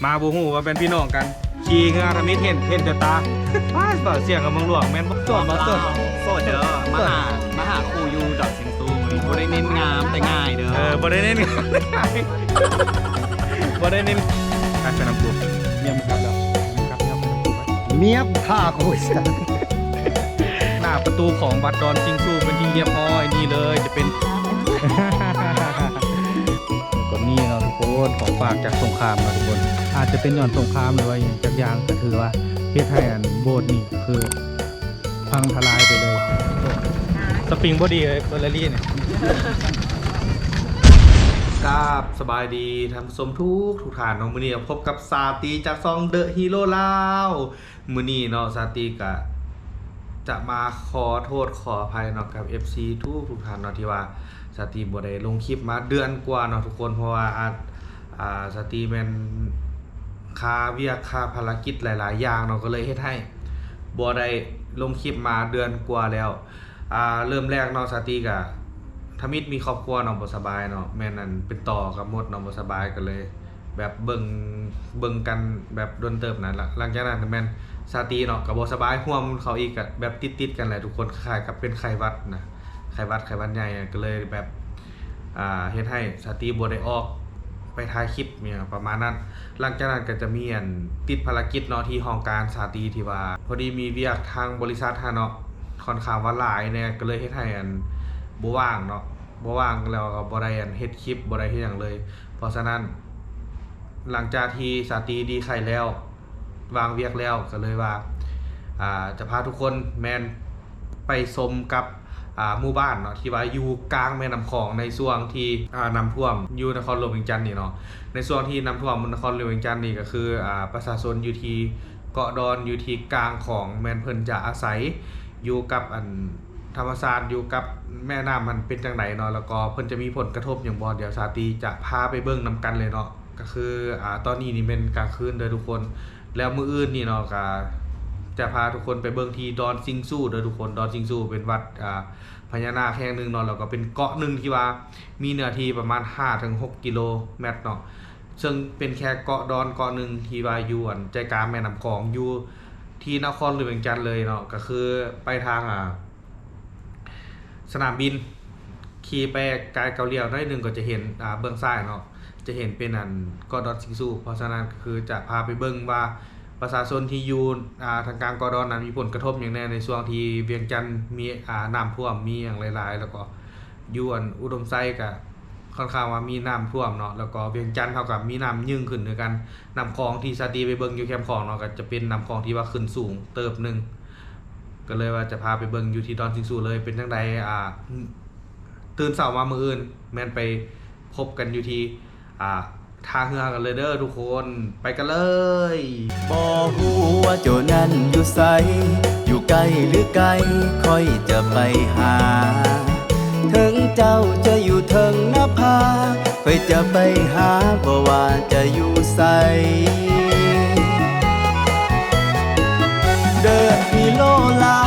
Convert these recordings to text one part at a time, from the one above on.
ມາບໍ່ຮູ້ວ່າເປັນພີ່ນ້ອງກັນ ຂີ່ເຮືອທຳອິດເຫັນ ເຫັນແຕ່ຕາ. ປ້າດ ເວົ້າສຽງກັບເມືອງຫຼວງແມ່ນບໍ່? ໂສດບໍ່? ໂສດ ໂສດເດີ. ມາຫາ ມາຫາຄູ່ຢູ່ດອກຊິງຊູ. ບໍ່ໄດ້ເນັ້ນງາມແຕ່ງ່າຍເດີ. ເອີ ບໍ່ໄດ້ເນັ້ນງາມແຕ່ງ່າຍ ບໍ່ໄດ້ເນັ້ນ. ໄປນຳກູ ເມຍມຶງກັບແລ້ວ ເມຍມຶງກັບແລ້ວ ໄປນຳກູ. ເມຍພາກູ ໜ້າປະຕູຂອງວັດດອນຊິງຊູເປັນທີ່ຮຽບຮ້ອຍ. ນີ້ເລີຍຈະເປັນ ກໍມີເນາະທຸກຄົນ ຂອງຝາກຈາກສົງຄາມເນາະທຸກຄົນ. ອາດຈະເປັນຍ້ອນສົງຄາມ ຫຼືວ່າອີ່ຫຍັງຈັກຢ່າງ ກໍຖືວ່າເຮັດໃຫ້ອັນໂບດນີ້ກໍຄືພັງທະລາຍໄປເລີຍ. ສະປຣິງບໍ່ດີເລີຍ ເຟີຣາຣີນີ້. ກາບສະບາຍດີທ່ານຜູ້ຊົມທຸກ ທຸກທ່ານເນາະ. ມື້ນີ້ກໍພົບກັບສາຕີຈາກຊ່ອງເດີະຮີໂຣລາວ. ມື້ນີ້ເນາະ ສາຕີກະຈະມາຂໍໂທດຂໍອະໄພເນາະ ກັບເອັຟຊີທຸກໆທ່ານເນາະ ທີ່ວ່າສາຕີບໍ່ໄດ້ລົງຄລິບມາເດືອນກວ່າເນາະທຸກຄົນ. ເພາະວ່າ ອາ ອາ ສາຕີແມ່ນຄາວຽກຄາພາລະກິດຫຼາຍໆຢ່າງເນາະ ກໍເລີຍເຮັດໃຫ້ບໍ່ໄດ້ລົງຄລິບມາເດືອນກວ່າແລ້ວ. ອ່າ ເລີ່ມແລກເນາະ ສາຕີກະທຳອິດມີຄອບຄົວເນາະ ບໍ່ສະບາຍເນາະ ແມ່ນອັນເປັນຕໍ່ກັບມົດເນາະ ບໍ່ສະບາຍ ກໍເລີຍແບບເບິ່ງ ເບິ່ງກັນແບບດົນເຕີບນະ. ຫຼັງຈາກນັ້ນກໍແມ່ນສາຕີເນາະ ກໍບໍ່ສະບາຍຮ່ວມເຂົາອີກ ກໍແບບຕິດໆກັນແຫຼະທຸກຄົນ ຄ້າຍໆກັບເປັນໄຂ້ຫວັດນະ ໄຂ້ຫວັດ ໄຂ້ຫວັດໃຫຍ່ ກໍເລີຍແບບ ອ່າ ເຮັດໃຫ້ສາຕີບໍ່ໄດ້ອອກໄປຖ່າຍຄລິບ ອີ່ຫຍັງປະມານນັ້ນ. ຫຼັງຈາກນັ້ນກໍຈະມີອັນຕິດພາລະກິດເນາະ ທີ່ຫ້ອງການສາຕີ ທີ່ວ່າພໍດີມີວຽກທາງບໍລິສັດຫັ້ນເນາະ ຄ່ອນຂ້າງວ່າຫຼາຍແດ່ ກໍເລີຍເຮັດໃຫ້ອັນບໍ່ວ່າງເນາະ ບໍ່ວ່າງແລ້ວກໍບໍ່ໄດ້ອັນເຮັດຄລິບ ບໍ່ໄດ້ເຮັດຫຍັງເລີຍ. ເພາະສະນັ້ນ ຫຼັງຈາກທີ່ສາຕີດີໄຂ້ແລ້ວ ວາງວຽກແລ້ວ ກໍເລີຍວ່າ ອ່າ ຈະພາທຸກຄົນແມ່ນໄປຊົມກັບ ອ່າ ໝູ່ບ້ານເນາະ ທີ່ວ່າຢູ່ກາງແມ່ນ້ຳຂອງ ໃນຊ່ວງທີ່ ອ່າ ນ້ຳຖ້ວມຢູ່ນະຄອນຫຼວງວຽງຈັນນີ້ເນາະ. ໃນຊ່ວງທີ່ນ້ຳຖ້ວມນະຄອນຫຼວງວຽງຈັນນີ້ ກໍຄື ອ່າ ປະຊາຊົນຢູ່ທີ່ເກາະດອນ ຢູ່ທີ່ກາງຂອງ ແມ່ນເພິ່ນຈະອາໄສຢູ່ກັບອັນ ທຳມະຊາດ ຢູ່ກັບແມ່ນ້ຳຫັ້ນເປັນຈັ່ງໃດເນາະ ແລ້ວກໍເພິ່ນຈະມີຜົນກະທົບຫຍັງບໍ່ ດຽວສາຕີຈະພາໄປເບິ່ງນຳກັນເລີຍເນາະ. ກໍຄື ອ່າ ຕອນນີ້ນີ້ແມ່ນກາງຄືນເດີທຸກຄົນ ແລ້ວມື້ອື່ນນີ້ເນາະ ກໍຈະພາທຸກຄົນໄປເບິ່ງທີ່ດອນຊິງຊູເດີທຸກຄົນ. ດອນຊິງຊູເປັນວັດ ອ່າ ພະຍານາກແຫ່ງໜຶ່ງເນາະ ແລ້ວກໍເປັນເກາະໜຶ່ງທີ່ວ່າມີເນື້ອທີ່ປະມານຫ້າເຖິງຫົກກິໂລແມັດເນາະ ເຊິ່ງເປັນແຄ່ເກາະດອນເກາະໜຶ່ງທີ່ວ່າຢູ່ອັນໃຈກາງແມ່ນ້ຳຂອງ ຢູ່ທີ່ນະຄອນຫຼວງວຽງຈັນເລີຍເນາະ. ກໍຄືໄປທາງ ອ່າ ສະໜາມບິນ ຂີ່ໄປກາຍກ້າວລ້ຽວໜ້ອຍໜຶ່ງກໍຈະເຫັນ ອ່າ ເບື້ອງຊ້າຍເນາະ ຈະເຫັນເປັນອັນເກາະດອນຊິງຊູ. ເພາະສະນັ້ນກໍຄືຈະພາໄປເບິ່ງວ່າປະຊາຊົນທີ່ຢູ່ ອ່າ ທາງກາງເກາະດອນນັ້ນມີຜົນກະທົບຫຍັງແດ່ ໃນຊ່ວງທີ່ວຽງຈັນມີ ອ່າ ນ້ຳຖ້ວມ ມີຫຍັງຫຼາຍໆ ແລ້ວກໍຢູ່ອັນອຸດົມໄຊກະຄ່ອນຂ້າງວ່າມີນ້ຳຖ້ວມເນາະ ແລ້ວກໍວຽງຈັນເຮົາກະມີນ້ຳຍືງຂຶ້ນຄືກັນ. ນ້ຳຂອງທີ່ສາຕີໄປເບິ່ງຢູ່ແຄມຂອງເນາະ ກໍຈະເປັນນ້ຳຂອງທີ່ວ່າຂຶ້ນສູງເຕີບໜຶ່ງ ກໍເລີຍວ່າຈະພາໄປເບິ່ງຢູ່ທີ່ດອນຊິງຊູເລີຍ ເປັນຈັ່ງໃດ. ອ່າ ຕື່ນເຊົ້າມາມື້ອື່ນແມ່ນໄປພົບກັນຢູ່ທີ່ ອ່າ ທ່າເຮືອກັນເລີຍເດີທຸກຄົນ ໄປກັນເລີຍ. ບໍ່ຮູ້ວ່າເຈົ້ານັ້ນຢູ່ໃສ ຢູ່ໃກ້ຫຼືໄກ ຂ້ອຍຈະໄປຫາ ເຖິງເຈົ້າຈະຢູ່ເທິງໜ້າຜາ ຂ້ອຍຈະໄປຫາ ບໍ່ວ່າຈະຢູ່ໃສ. ເດີະ ມີໂລລາ.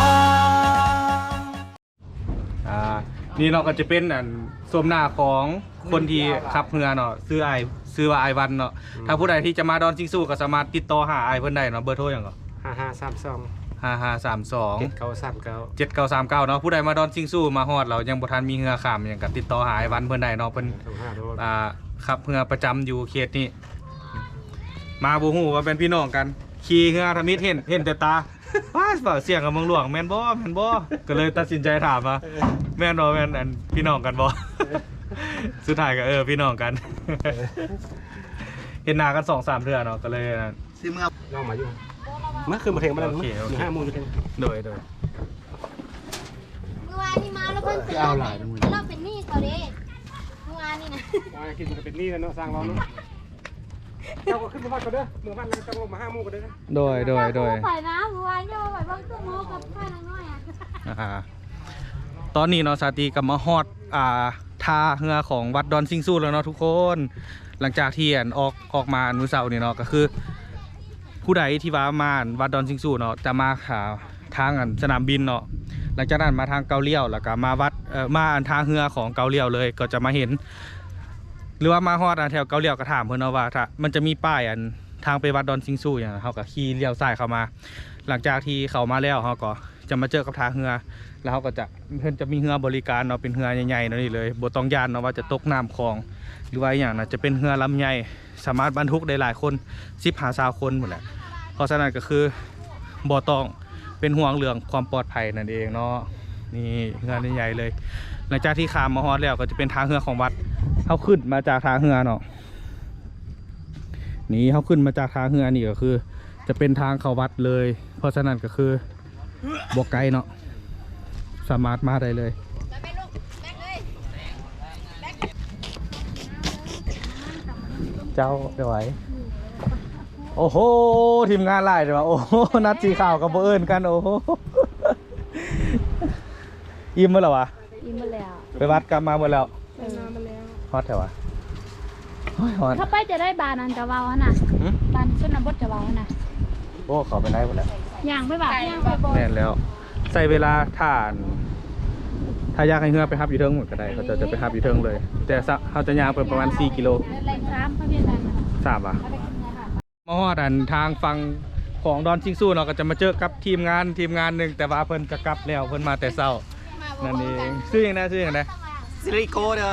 ອ່າ ນີ້ເນາະ ກໍຈະເປັນອັນໂສມໜ້າຂອງຄົນທີ່ຂັບເຮືອເນາະ ຊື່ອ້າຍ ຊື່ວ່າອ້າຍວັນເນາະ. ອືມ ຖ້າຜູ້ໃດທີ່ຈະມາດອນຊິງຊູກໍສາມາດຕິດຕໍ່ຫາອ້າຍເພິ່ນໄດ້ເນາະ. ເບີໂທຫຍັງເກາະ? ຫ້າຫ້າສາມສອງ ຫ້າຫ້າສາມສອງ ເຈັດເກົ້າສາມເກົ້າ ເຈັດເກົ້າສາມເກົ້າເນາະ. ຜູ້ໃດມາດອນຊິງຊູ ມາຮອດແລ້ວຍັງບໍ່ທັນມີເຮືອຂ້າມຫຍັງ ກໍຕິດຕໍ່ຫາອ້າຍວັນເພິ່ນໄດ້ເນາະ. ເພິ່ນ ໂທຫາໂລດ ອ່າ ຂັບເຮືອປະຈຳຢູ່ເຂດນີ້. ມາບໍ່ຮູ້ວ່າແມ່ນພີ່ນ້ອງກັນ ຂີ່ເຮືອທຳອິດເຫັນ ເຫັນແຕ່ຕາ. ປ້າດ ເວົ້າສຽງກັບເມືອງຫຼວງແມ່ນບໍ່? ແມ່ນບໍ່? ກໍເລີຍຕັດສິນໃຈຖາມວ່າ ເອີ ແມ່ນບໍ່? ແມ່ນອັນພີ່ນ້ອງກັນບໍ່? ເອີ ສຸດທ້າຍກໍ ເອີ ພີ່ນ້ອງກັນ ເອີ ເຫັນໜ້າກັນສອງສາມເທື່ອເນາະ ກໍເລີຍ ຊື້ເມືອ ລອງມາຢູ່ ມາຄືນບໍ່ເຖິງ ມາ ໂອເຄ ໂອເຄ ມື້ຫ້າໂມງຢູ່ເທິງ. ໂດຍ ໂດຍ. ມື້ວານນີ້ມາແລ້ວເພິ່ນເປັນ ເອົາຫຼາຍ ເປັນໜີ້ເຂົາເດ້ ມື້ວານນີ້ນະ. ວ່າກິນກໍເປັນໜີ້ແລ້ວເນາະ ສ້າງເວົ້າເນາະ. ເຈົ້າກໍຂຶ້ນມາວັດກ່ອນເດີ ເມືອວັດແລ້ວເຈົ້າມາຫາໝູ່ກ່ອນເດີ. ໂດຍ ໂດຍ ໂດຍ. ໄປນະ ເມື່ອວານນີ້ໄປເບິ່ງຕົ້ນໂມກັບຂ້ານ້ອຍອະ. ອ່າ ຕອນນີ້ເນາະ ສາຕີກໍມາຮອດ ອ່າ ທ່າເຮືອຂອງວັດດອນຊິງຊູແລ້ວເນາະທຸກຄົນ. ຫຼັງຈາກທີ່ ອັນ ອອກ ອອກມາ ອັນ ມື້ເຊົ້ານີ້ເນາະ ກໍຄືຜູ້ໃດທີ່ວ່າມາ ອັນ ວັດດອນຊິງຊູເນາະ ຈະມາ ອ່າ ທາງ ອັນ ສະໜາມບິນເນາະ ຫຼັງຈາກນັ້ນມາທາງເກົ້າລ້ຽວ ແລ້ວກໍມາວັດ ເອີ ມາ ອັນ ທ່າເຮືອຂອງເກົ້າລ້ຽວເລີຍ ກໍຈະມາເຫັນ ຫຼືວ່າມາຮອດ ອັນ ແຖວເກົ້າລ້ຽວກໍຖາມເພິ່ນເນາະວ່າ ຖ້າ ມັນຈະມີປ້າຍ ອັນ ທາງໄປວັດດອນຊິງຊູຫຍັງ ເຮົາກໍຂີ່ລ້ຽວຊ້າຍເຂົ້າມາ. ຫຼັງຈາກທີ່ເຂົ້າມາແລ້ວ ເຮົາກໍຈະມາເຈີກັບທ່າເຮືອ ແລ້ວເຮົາກໍຈະ ເພິ່ນຈະມີເຮືອບໍລິການເນາະ ເປັນເຮືອໃຫຍ່ໆເນາະ ນີ້ເລີຍ ບໍ່ຕ້ອງຢ້ານເນາະວ່າຈະຕົກນ້ຳຂອງ ຫຼືວ່າອີ່ຫຍັງນະ ຈະເປັນເຮືອລຳໃຫຍ່ ສາມາດບັນທຸກໄດ້ຫຼາຍຄົນ ສິບຫາຊາວຄົນພຸ້ນແຫຼະ. ເພາະສະນັ້ນກໍຄືບໍ່ຕ້ອງເປັນຫ່ວງເລື່ອງຄວາມປອດໄພນັ້ນເອງເນາະ. ນີ້ເຮືອໃຫຍ່ໆເລີຍ. ຫຼັງຈາກທີ່ຂ້າມມາຮອດແລ້ວ ກໍຈະເປັນທ່າເຮືອຂອງວັດ. ເຮົາຂຶ້ນມາຈາກທ່າເຮືອເນາະ ນີ້ເຮົາຂຶ້ນມາຈາກທ່າເຮືອນີ້ກໍຄືຈະເປັນທາງເຂົ້າວັດເລີຍ. ເພາະສະນັ້ນກໍຄື ບໍ່ໄກເນາະ ສາມາດມາໄດ້ເລີຍ. ເຈົ້າ ໄປໄຫວ. ໂອ້ໂຫ ທີມງານຫຼາຍເດ້ວ່າ. ໂອ້ໂຫ ນັດສີຂາວກໍບໍ່ເອີ້ນກັນ. ໂອ້ໂຫ ອີ່ມໝົດແລ້ວຫວາ? ອີ່ມໝົດແລ້ວ. ໄປວັດກັບມາໝົດແລ້ວ. ເອີ ມາແລ້ວ. ຮອດແທ້ຫວາ? ໂອ້ຍ ຮອດ. ເຂົ້າໄປຈະໄດ້ບ້ານອັນຈະເວົ້າຫັ້ນນະ. ຫື? ບ້ານຊົນນະບົດຈະເວົ້າຫັ້ນນະ. ໂອ້ ເຂົ້າໄປໄດ້ພຸ້ນແຫຼະ. ຍ່າງໄປຫວາ? ຍ່າງໄປບໍ່? ແມ່ນແລ້ວ. ໃຊ້ເວລາຖ້າ ຖ້າຢາກໃຫ້ເຮືອໄປຮັບຢູ່ເທິງພຸ້ນກໍໄດ້ ເຂົາເຈົ້າຈະໄປຮັບຢູ່ເທິງເລີຍ. ແຕ່ເຮົາຈະຍ່າງໄປປະມານສີ່ກິໂລ. ສາມຫວາ? ມາຮອດອັນທາງຝັ່ງຂອງດອນຊິງຊູເນາະ ກໍຈະມາເຈີກັບທີມງານ ທີມງານໜຶ່ງ ແຕ່ວ່າເພິ່ນຈະກັບແລ້ວ ເພິ່ນມາແຕ່ເຊົ້ານັ້ນເອງ. ຊື່ຫຍັງນະ? ຊື່ຫຍັງນະ? ຊິລິໂກ້ເດີ.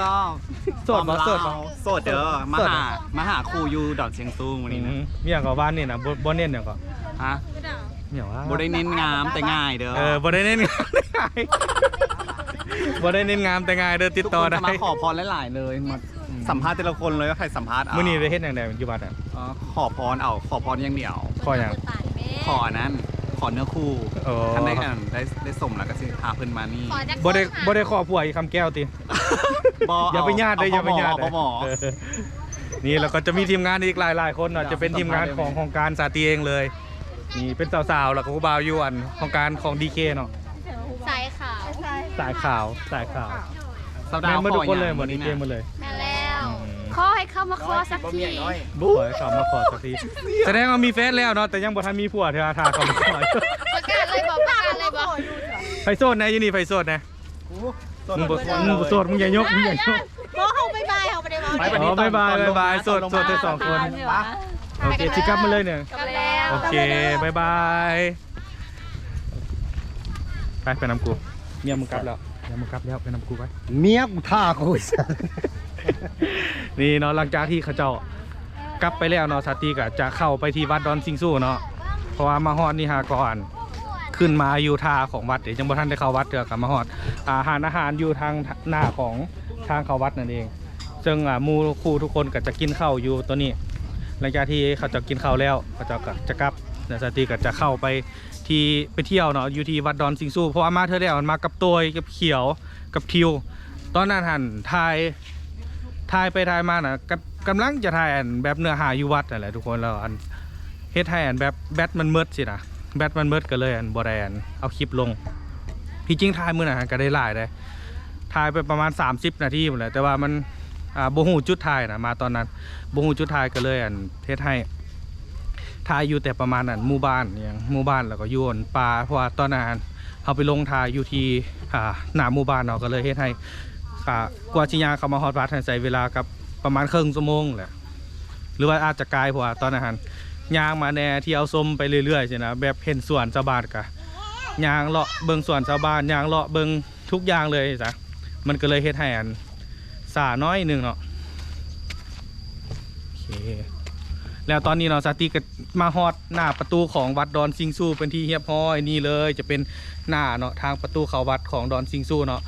ໂສດບໍ່? ໂສດບໍ່? ໂສດເດີ. ມາຫາ ມາຫາຄູ່ຢູ່ດອນຊຽງຊູມື້ນີ້ນະ. ອືມ ມີຫຍັງກໍວ່ານີ້ນະ ບໍ່ ບໍ່ເນັ້ນຫຍັງກໍ? ຮະ? ຫຍັງວະ? ບໍ່ໄດ້ເນັ້ນງາມແຕ່ງ່າຍເດີ. ເອີ ບໍ່ໄດ້ເນັ້ນງາມແຕ່ງ່າຍ ບໍ່ໄດ້ເນັ້ນງາມແຕ່ງ່າຍເດີ. ຕິດຕໍ່ໄດ້. ທຸກຄົນຈະມາຂໍພອນຫຼາຍໆເລີຍ ມາ ອືມ ສຳພາດແຕ່ລະຄົນເລີຍ ໃຜສຳພາດເອົາ. ມື້ນີ້ໄດ້ເຮັດຫຍັງແດ່ຢູ່ວັດນະ? ອໍ ຂໍພອນເອົາ ຂໍພອນຢ່າງດຽວ. ຂໍຫຍັງ? ຂໍອັນນັ້ນ ຂໍເນື້ອຄູ່. ໂອ້ ຄັນໄດ້ອັນ ໄດ້ ໄດ້ສົມແລ້ວກໍຊິພາເພິ່ນມານີ້. ບໍ່ໄດ້ ບໍ່ໄດ້ຂໍຜົວອີກຄຳແກ້ວຕິ? ບໍ່ ຢ່າໄປຍາດເດີ ຢ່າໄປຍາດເດີ. ນີ້ ແລ້ວກໍຈະມີທີມງານອີກຫຼາຍໆຄົນເນາະ ຈະເປັນທີມງານຂອງຫ້ອງການສາຕີເອງເລີຍ. ນີ້ເປັນສາວໆ ແລ້ວກໍຜູ້ບ່າວຢູ່ອັນຫ້ອງການຂອງດີເຄເນາະ. ສາຍຂາວ ສາຍຂາວ ສາຍຂາວ. ແມ່ນໝົດທຸກຄົນເລີຍບໍ່? ດີເຄໝົດເລີຍ. ແມ່ນແລ້ວ. ອືມ ຂໍໃຫ້ເຂົາມາຂໍສັກທີ. ບໍ່ ຂໍໃຫ້ເຂົາມາຂໍສັກທີ. ສະແດງວ່າມີແຟນແລ້ວເນາະ ແຕ່ຍັງບໍ່ທັນມີຜົວເທື່ອ ຖ້າເຂົາມາຂໍ. ປະກາດເລີຍບໍ່? ປະກາດເລີຍບໍ່? ໃຜໂສດແດ່ຢູ່ນີ້? ໃຜໂສດແດ່? ມຶງບໍ່ ມຶງບໍ່ໂສດ ມຶງຢ່າຍົກ ມຶງຢ່າຍົກ. ບໍ່ ເຮົາບາຍບາຍ ເຮົາບໍ່ໄດ້ເວົ້າ. ອໍ ບາຍບາຍ ບາຍບາຍ ໂສດ ໂສດທັງສອງຄົນ. ໂອເຄ ຊິກັບມາເລີຍນີ້. ກັບແລ້ວ. ໂອເຄ ບາຍບາຍ. ໄປ ໄປນຳກູ. ເມຍມຶງກັບແລ້ວ ເມຍມຶງກັບແລ້ວ ໄປນຳກູໄປ. ເມຍກູຖ້າກູ. ນີ້ເນາະ ຫຼັງຈາກທີ່ເຂົາເຈົ້າກັບໄປແລ້ວເນາະ ສາຕີກໍຈະເຂົ້າໄປທີ່ວັດດອນຊິງຊູເນາະ ເພາະວ່າມາຮອດນີ້ຫາກ່ອນ ຂຶ້ນມາຢູ່ທ່າຂອງວັດເດ ຍັງບໍ່ທັນໄດ້ເຂົ້າວັດເທື່ອ ກໍມາຮອດ ອ່າ ຮ້ານອາຫານຢູ່ທາງໜ້າຂອງທາງເຂົ້າວັດນັ້ນເອງ. ເຊິ່ງ ອ່າ ໝູ່ຄູ່ທຸກຄົນກໍຈະກິນເຂົ້າຢູ່ໂຕນີ້. ຫຼັງຈາກທີ່ເຂົາເຈົ້າກິນເຂົ້າແລ້ວ ເຂົາເຈົ້າກໍຈະກັບ ແລ້ວສາຕີກໍຈະເຂົ້າໄປທີ່ ໄປທ່ຽວເນາະ ຢູ່ທີ່ວັດດອນຊິງຊູ ເພາະວ່າມາເທື່ອແລ້ວມັນມາກັບໂຕຍ ກັບຂຽວ ກັບທິວ. ຕອນນັ້ນຫັ້ນຖ່າຍ ຖ່າຍໄປຖ່າຍມານະ ກຳ ກຳລັງຈະຖ່າຍອັນແບບເນື້ອຫາຢູ່ວັດນັ້ນແຫຼະທຸກຄົນ ແລ້ວອັນ ເຮັດໃຫ້ອັນແບບແບັດມັນໝົດຊີ້ນະ ແບັດມັນໝົດກໍເລີຍອັນບໍ່ໄດ້ອັນເອົາຄລິບລົງ. ທີ່ຈິງຖ່າຍມື້ນັ້ນຫັ້ນກໍໄດ້ຫຼາຍເດ້ ຖ່າຍໄປປະມານສາມສິບນາທີພຸ້ນແຫຼະ ແຕ່ວ່າມັນ ອ່າ ບໍ່ຮູ້ຈຸດຖ່າຍນະ ມາຕອນນັ້ນບໍ່ຮູ້ຈຸດຖ່າຍ ກໍເລີຍອັນເຮັດໃຫ້ຖ່າຍຢູ່ແຕ່ປະມານອັນໝູ່ບ້ານຫຍັງ ໝູ່ບ້ານ ແລ້ວກໍຢູ່ອັນປ່າ ເພາະວ່າຕອນນັ້ນເຮົາໄປລົງຖ່າຍຢູ່ທີ່ ອ່າ ໜ້າໝູ່ບ້ານເນາະ ກໍເລີຍເຮັດໃຫ້ ອ່າ ກວ່າຊິຍ່າງເຂົ້າມາຮອດວັດຫັ້ນໃຊ້ເວລາກັບ ປະມານເຄິ່ງຊົ່ວໂມງແຫຼະ ຫຼືວ່າອາດຈະກາຍ ເພາະວ່າຕອນນັ້ນຫັ້ນຍ່າງມາແດ່ ທ່ຽວຊົມໄປເລື້ອຍໆຊີ້ນະ ແບບເຫັນສວນຊາວບ້ານກະຍ່າງເລາະເບິ່ງສວນຊາວບ້ານ ຍ່າງເລາະເບິ່ງທຸກຢ່າງເລີຍຊະ ມັນກໍເລີຍເຮັດໃຫ້ອັນຊ້າໜ້ອຍໜຶ່ງເນາະ. ໂອເຄ ແລ້ວຕອນນີ້ເນາະ ສາຕີກໍມາຮອດໜ້າປະຕູຂອງວັດດອນຊິງຊູເປັນທີ່ຮຽບຮ້ອຍ. ນີ້ເລີຍຈະເປັນໜ້າເນາະ ທາງປະຕູເຂົ້າວັດຂອງດອນຊິງຊູເນາະ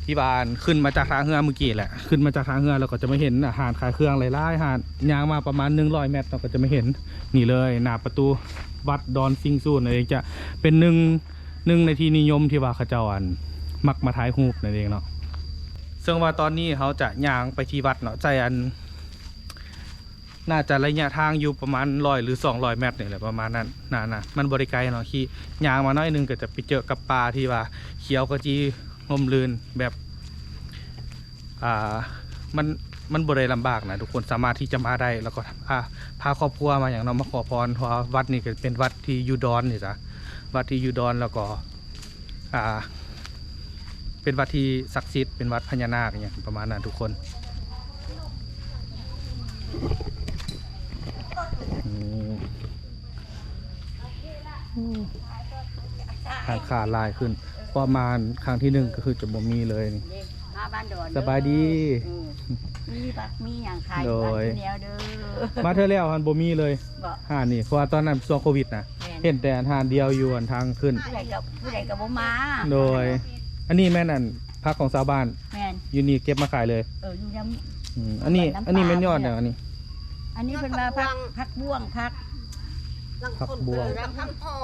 ທີ່ວ່າຂຶ້ນມາຈາກທ່າເຮືອມື້ກີ້ແຫຼະ ຂຶ້ນມາຈາກທ່າເຮືອແລ້ວກໍຈະມາເຫັນ ອ່າ ຮ້ານຂາຍເຄື່ອງຫຼາຍໆຮ້ານ ຍ່າງມາປະມານໜຶ່ງຮ້ອຍແມັດເນາະ ກໍຈະມາເຫັນນີ້ເລີຍ ໜ້າປະຕູວັດດອນຊິງຊູນັ້ນເອງ ຈະເປັນໜຶ່ງ ໜຶ່ງໃນທີ່ນິຍົມທີ່ວ່າເຂົາເຈົ້າອັນມັກມາຖ່າຍຮູບນັ້ນເອງເນາະ. ເຊິ່ງວ່າຕອນນີ້ເຮົາຈະຍ່າງໄປທີ່ວັດເນາະ ໃຊ້ອັນ ໜ້າຈະໄລຍະທາງຢູ່ປະມານຮ້ອຍ ຫຼື ສອງຮ້ອຍແມັດນີ້ແຫຼະ ປະມານນັ້ນນະ ນະ ມັນບໍ່ໄດ້ໄກເນາະ ຂີ່ຍ່າງມາໜ້ອຍໜຶ່ງກໍຈະໄປເຈີກັບປ່າທີ່ວ່າຂຽວຂະຈີ ຮົ່ມລື່ນ ແບບ ອ່າ ມັນ ມັນບໍ່ໄດ້ລຳບາກນະ ທຸກຄົນສາມາດທີ່ຈະມາໄດ້ ແລ້ວກໍ ອ່າ ພາຄອບຄົວມາຫຍັງເນາະ ມາຂໍພອນ ເພາະວ່າວັດນີ້ກໍເປັນວັດທີ່ຢູ່ດອນນີ້ຊະ ວັດທີ່ຢູ່ດອນ ແລ້ວກໍ ອ່າ ເປັນວັດທີ່ສັກສິດ ເປັນວັດພະຍານາກອີ່ຫຍັງປະມານນັ້ນທຸກຄົນ. ອືມ ຮ້ານຄ້າຫຼາຍຂຶ້ນ ເພາະມາຄັ້ງທີໜຶ່ງກໍຄືຈະບໍ່ມີເລີຍນີ້. ມາບ້ານດອນເດີ ສະບາຍດີ. ເອີ ມີຜັກມີຫຍັງຂາຍ ໂດຍ ຢູ່ບ້ານຢູ່ແນວເດີ. ມາເທື່ອແລ້ວຫັ້ນບໍ່ມີເລີຍ ບໍ່ ຮ້ານນີ້ ເພາະວ່າຕອນນັ້ນຊ່ວງໂຄວິດນະ ແມ່ນ ເຫັນແຕ່ຮ້ານດຽວຢູ່ອັນທາງຂຶ້ນ ຜູ້ໃດກໍ ຜູ້ໃດກໍບໍ່ມາ. ໂດຍ ອັນນີ້ແມ່ນອັນຜັກຂອງຊາວບ້ານ ແມ່ນ ຢູ່ນີ້ເກັບມາຂາຍເລີຍ. ເອີ ຢູ່ນຳ ອືມ ອັນນີ້ ອັນນີ້ແມ່ນຍອດຫຍັງອັນນີ້? ອັນນີ້ເພິ່ນວ່າຜັກ ຜັກບ້ວງ ຜັກ ຜັກບ້ວງ ຜັກຫຳຫໍ່